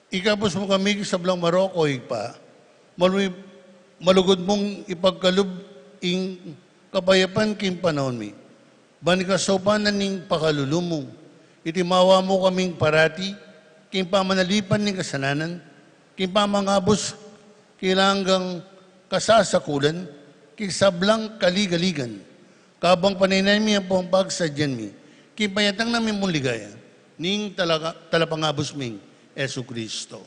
Ikabus mu kami king sablang marok, o Ibpa, malu-, malugud mung ipagkalub ing kapayapan king panaun mi. Ban king kasaupan na ning pakalulu mu, itimawa mu kaming parati king pamanalipan ning kasalanan, king pamangabus king alang anggang kasasakulan, king sablang kaligaligan, kabang panayan mi ampong pagsadyan mi king panyatang na mimung ligaya ning talaga-, talapangabus ming Jesucristo.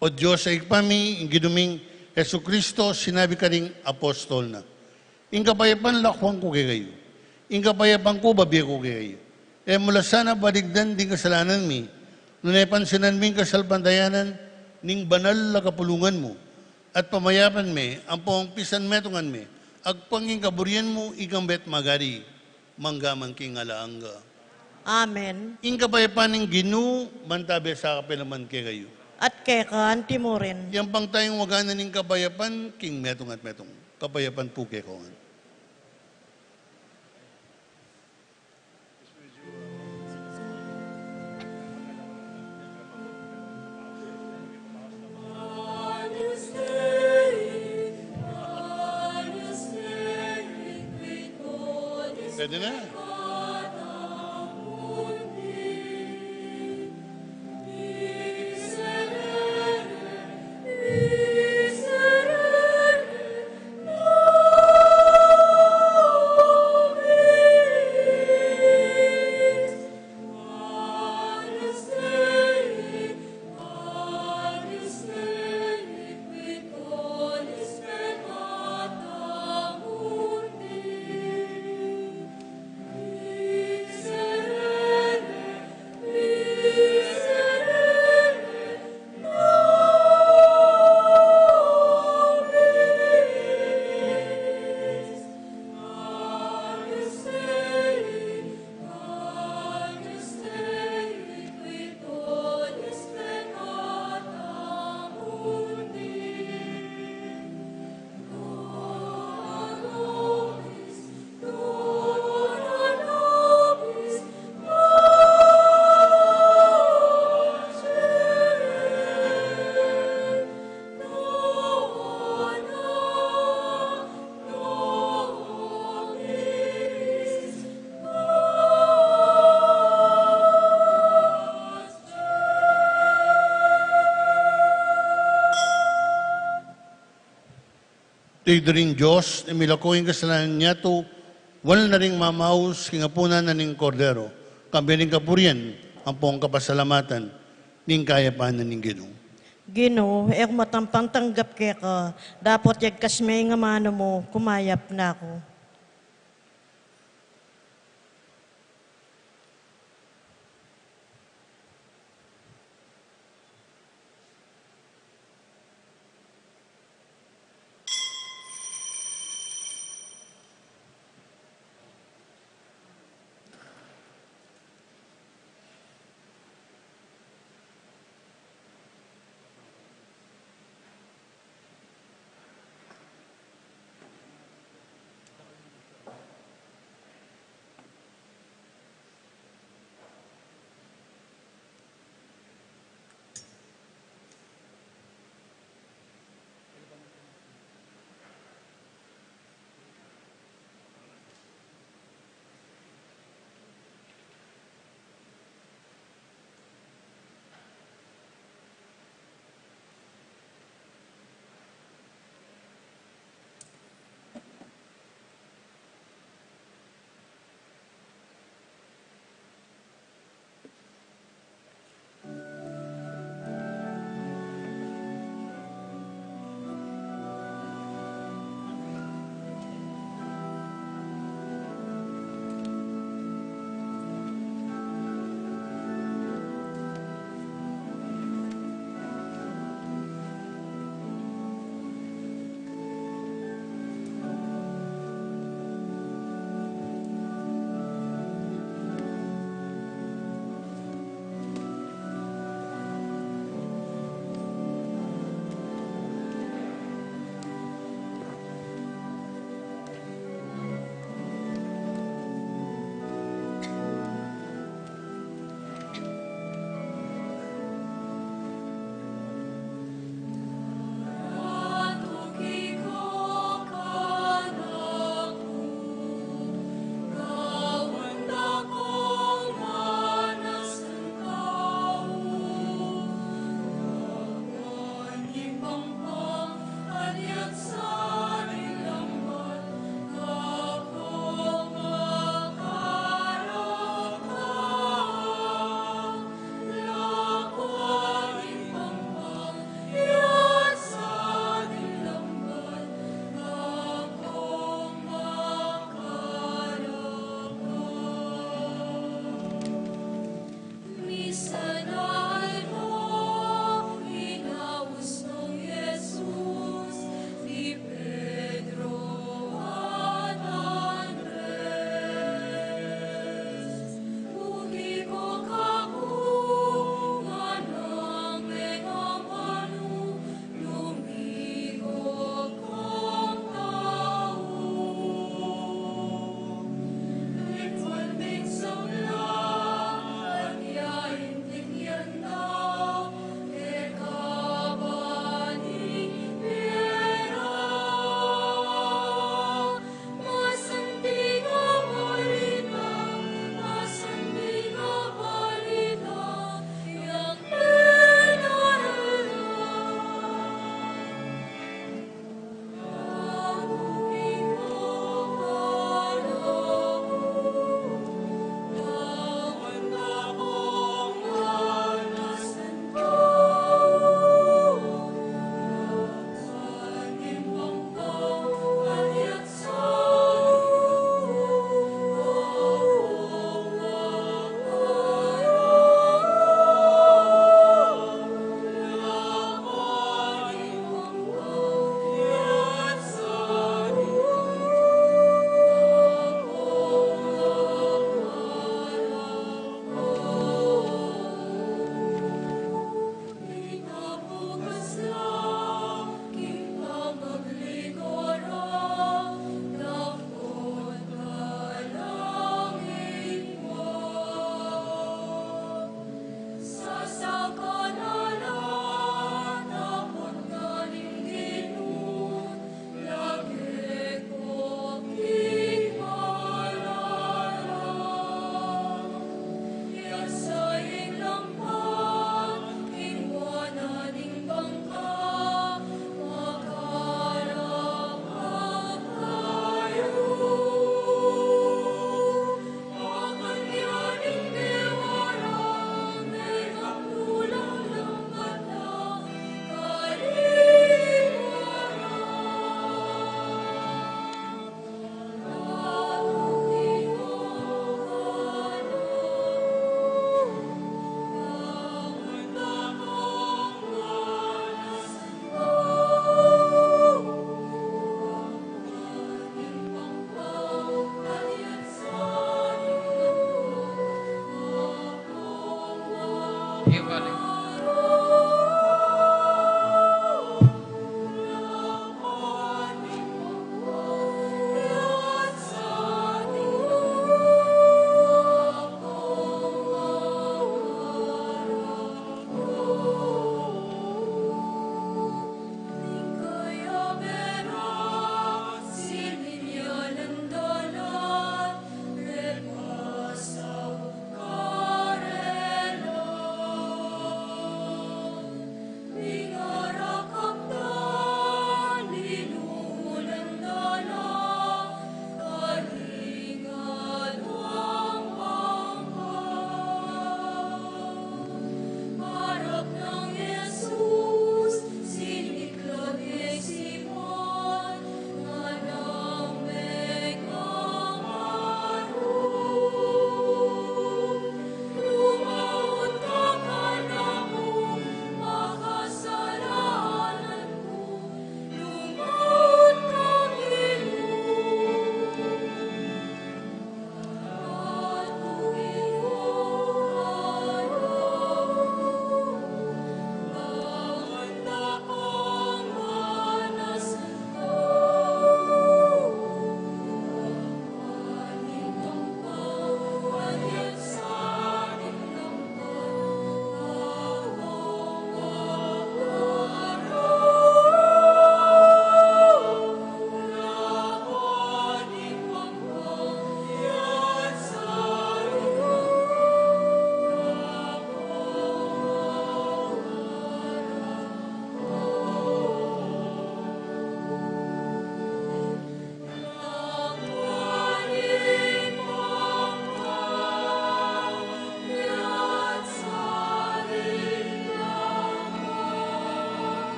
O Dios a Ibpa mi, ing Ginu ming Jesucristo, sinabi karing apostol na, "Ing kapayapan lakuan ku kekayu, ing kapayapan ku babie ku kekayu." E mu la sana baligdan ding kasalanan mi, nune pansinan mi ing kasalpantayanan ning banal a kapulungan mu, at pamayapan me ampong pisanmetungan me agpang king kaburian mu, ika ngan magari mangga man king alang angga. Amen. Ing kapayapan ning Ginu mantabe sa kapilan man kekayu. At keka anti mu rin. Yang pang tayung waganan ning kapayapan king metung at metung. Kapayapan pu kekayu ngan. Pwede na. Ing Dios, e milako ing kasalanan ning yatu, wanal na ring mamaus king apunan na ning Kordero, kambe ning kapurian ampong kapasalamatan ning kayapan na ning Ginu. Ginu, e ku matampang tanggap keka, dapot yagkas me ing amanu mu, kumayap na ku.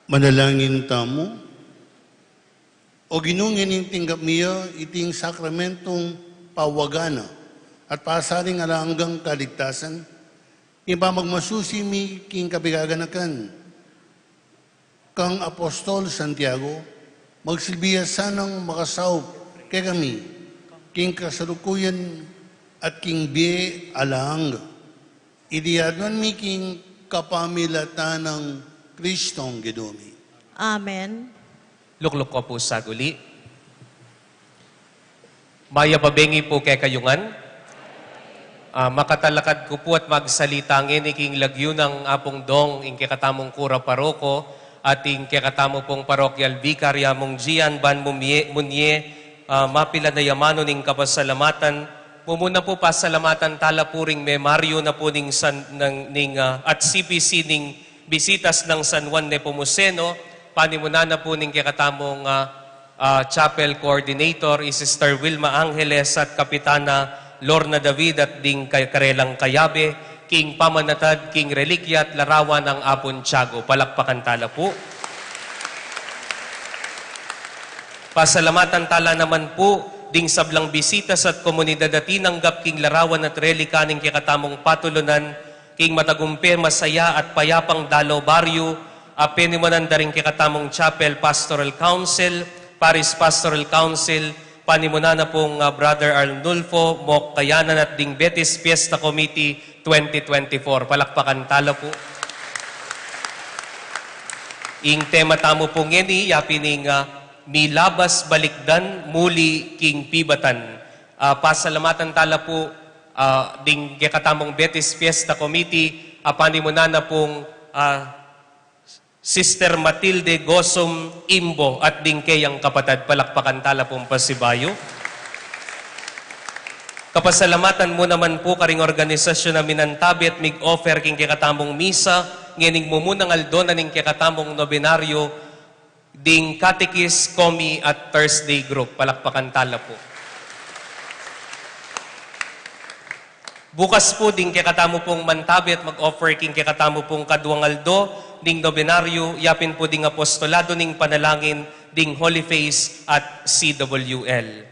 Manalangin tamu. O Ginu, ngeni tinggap mi ya iting sakramentong pawagan na at pasaling alang anggang kaligtasan, king pamagmasusi mi king kapaganakan kang Apostol Santiago, magsilbi ya sanang makasaup kekami king kasalukuyan at king bie alang angga. Iti aduan mi king kapamilatan nang Kristong Ginu mi. Amen. Lukluk ku pu saguli. Mayap a bengi pu kekayu ngan. Ah, makatalakad ku pu at magsalita ngeni king lagyu nang Apung Dong, ing kekatamung kura paroko, at ing kekatamu pung parokyal bikar, i Among Gian Ban Mumie-, Munie, ah, mapilan a amanu ning kapasalamatan. Mumuna pu, pasalamatan tala pu ring memaryu na pu ning San, nang, ning, ah, at C P C ning Bisitas nang San Juan Nepomuceno, panimunan na pu ning kekatamung, ah, ah, chapel coordinator, i Sister Wilma Angeles at Kapitana Lorna David at ding kay-, karelang kayabe, king pamanatad king relikya at larawan nang Apung Tiago. Palakpakan tala pu. Pasalamatan tala naman pu ding sablang bisitas at komunidad a tinanggap king larawan at relika ning kekatamung patulunan, king matagumpe, masaya at payapang Dalo Barrio, a penimunan da ring kekatamung Chapel Pastoral Council, Parish Pastoral Council, panimunan na pung, ah, Brother Arnulfo Mok Kayanan at ding Betis Fiesta Committee twenty twenty-four. Palakpakan tala pu. Ing tema tamu pu ngeni, yapin ing, ah, milabas balikdan muli king pibatan. Ah, pasalamatan tala pu, ah, ding kekatamung Betis Fiesta Committee, a panimunan na pung, ah, Sister Matilde Gosum Imbo at ding keyang kapatad. Palakpakan tala pung pasibayu. Kapasalamatan mu naman pu karing organisasyon a minantabe at mig-offer king kekatamung misa, ngening mumunang aldo na ning kekatamung nobenaryo, ding Catechist, Comi at Thursday Group. Palakpakan tala pu. Bukas pu ding kekatamu pung mantabe at mag-offer king kekatamu pung kaduang aldo ning nobenaryo, yapin pu ding apostolado ning panalangin ding Holy Face at C W L.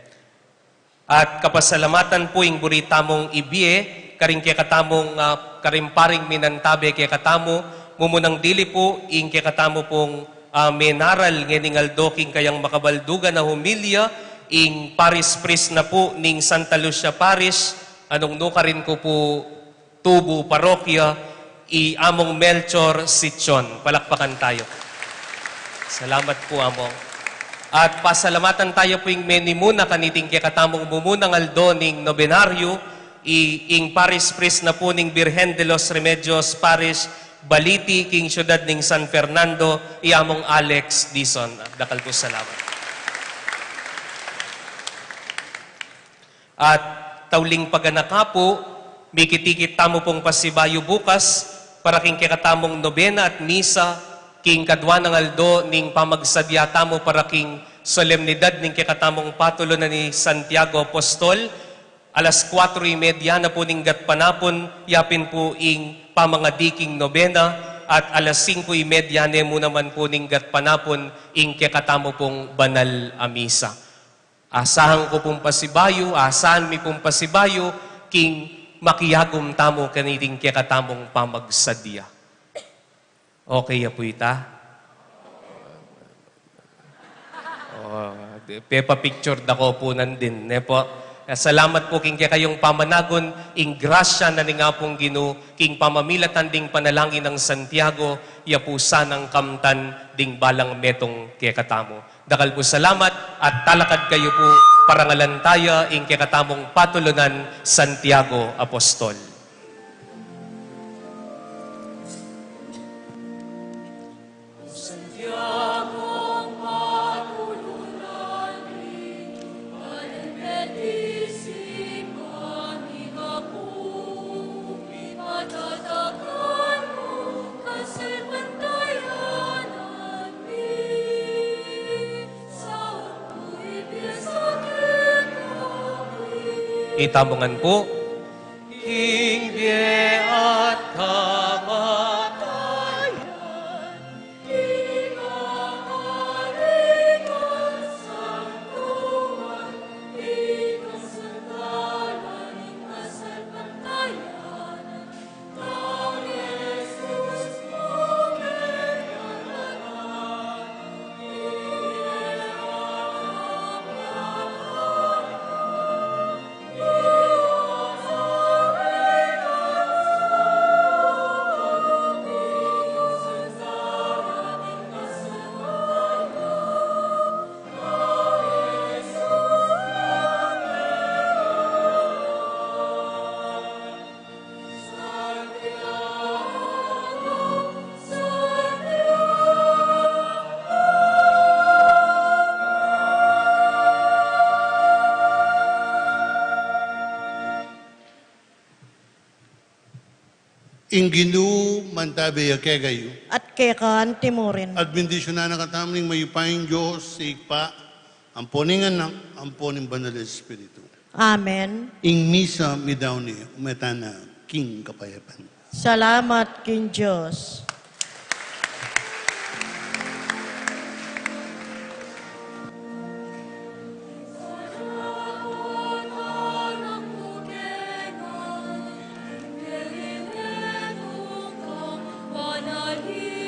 At kapasalamatan pu ing buri tamung ibie karing kekatamung, ah, karing paring minantabe kekatamu, mumunang dili pu ing kekatamu pung, ah, menaral ngening aldo king kayang makabaldugan a homilya, ing parish priest na pu ning Santa Lucia Parish, a nung nukarin ku pu tubu parokya, i Among Melchor Sichon. Palakpakan tayu. Salamat pu, Among. At pasalamatan tayu pu ing menimuna kaniting kekatamung mumunang aldo ning nobenaryo, i, ing parish priest na pu ning Birhen de los Remedios Parish, Baliti, king syudad ning San Fernando, i Among Alex Dizon. Dakal pu salamat. At tauling paganaka pu, mikitikit tamu pung pasibayu bukas para king kekatamung nobena at misa king kadua nang aldo ning pamagsadya tamu para king solemnidad ning kekatamung patulunan i Santiago Apostol. Alas kuatro y media na pu ning gatpanapun, yapin pu ing pamangadi king nobena, at alas singko y media ne mu naman pu ning gatpanapun ing kekatamu pung banal a misa. Asahan ku pung pasibayu, asahan mi pung pasibayu, king makiagum tamu kaniting kekatamung pamagsadya. Okay ya pu ita? O, de, pepa-picture da ko pu nandin, ne pu? Eh, salamat pu king kekayung pamanagun, ing grasya na ning Apung Ginu, king pamamilatan ding panalangin nang Santiago, ya pu sanang kamtan ding balang metung kekatamu. Dakal pu salamat at talakad kayu pu, parangalan taya ing kekatamung patulunan Santiago Apostol. Itamu ngan pu. King bie at kamatayan, king Ing Ginu mantabi ya kekayu. At keka antimurin. At bendisyunan na katamu ning mayupayang Dios, Ibpa, ampo ning Anak, ampo ning Banal a Espiritu. Amen. Ing misa midaun ne, ume tana king kapayapan. Salamat king Dios.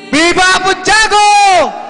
Viva Bujago!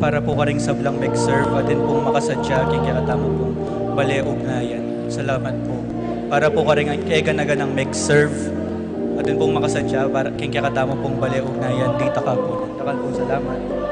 Para po karing sablang mag-serve, atin pong makasadya king kekatamu pong bale ugnayan. Salamat po. Para po karing e gana-ganang mag-serve, atin pong makasadya para king kekatamu pong bale ugnayan, dita ka po. Dakal pong salamat.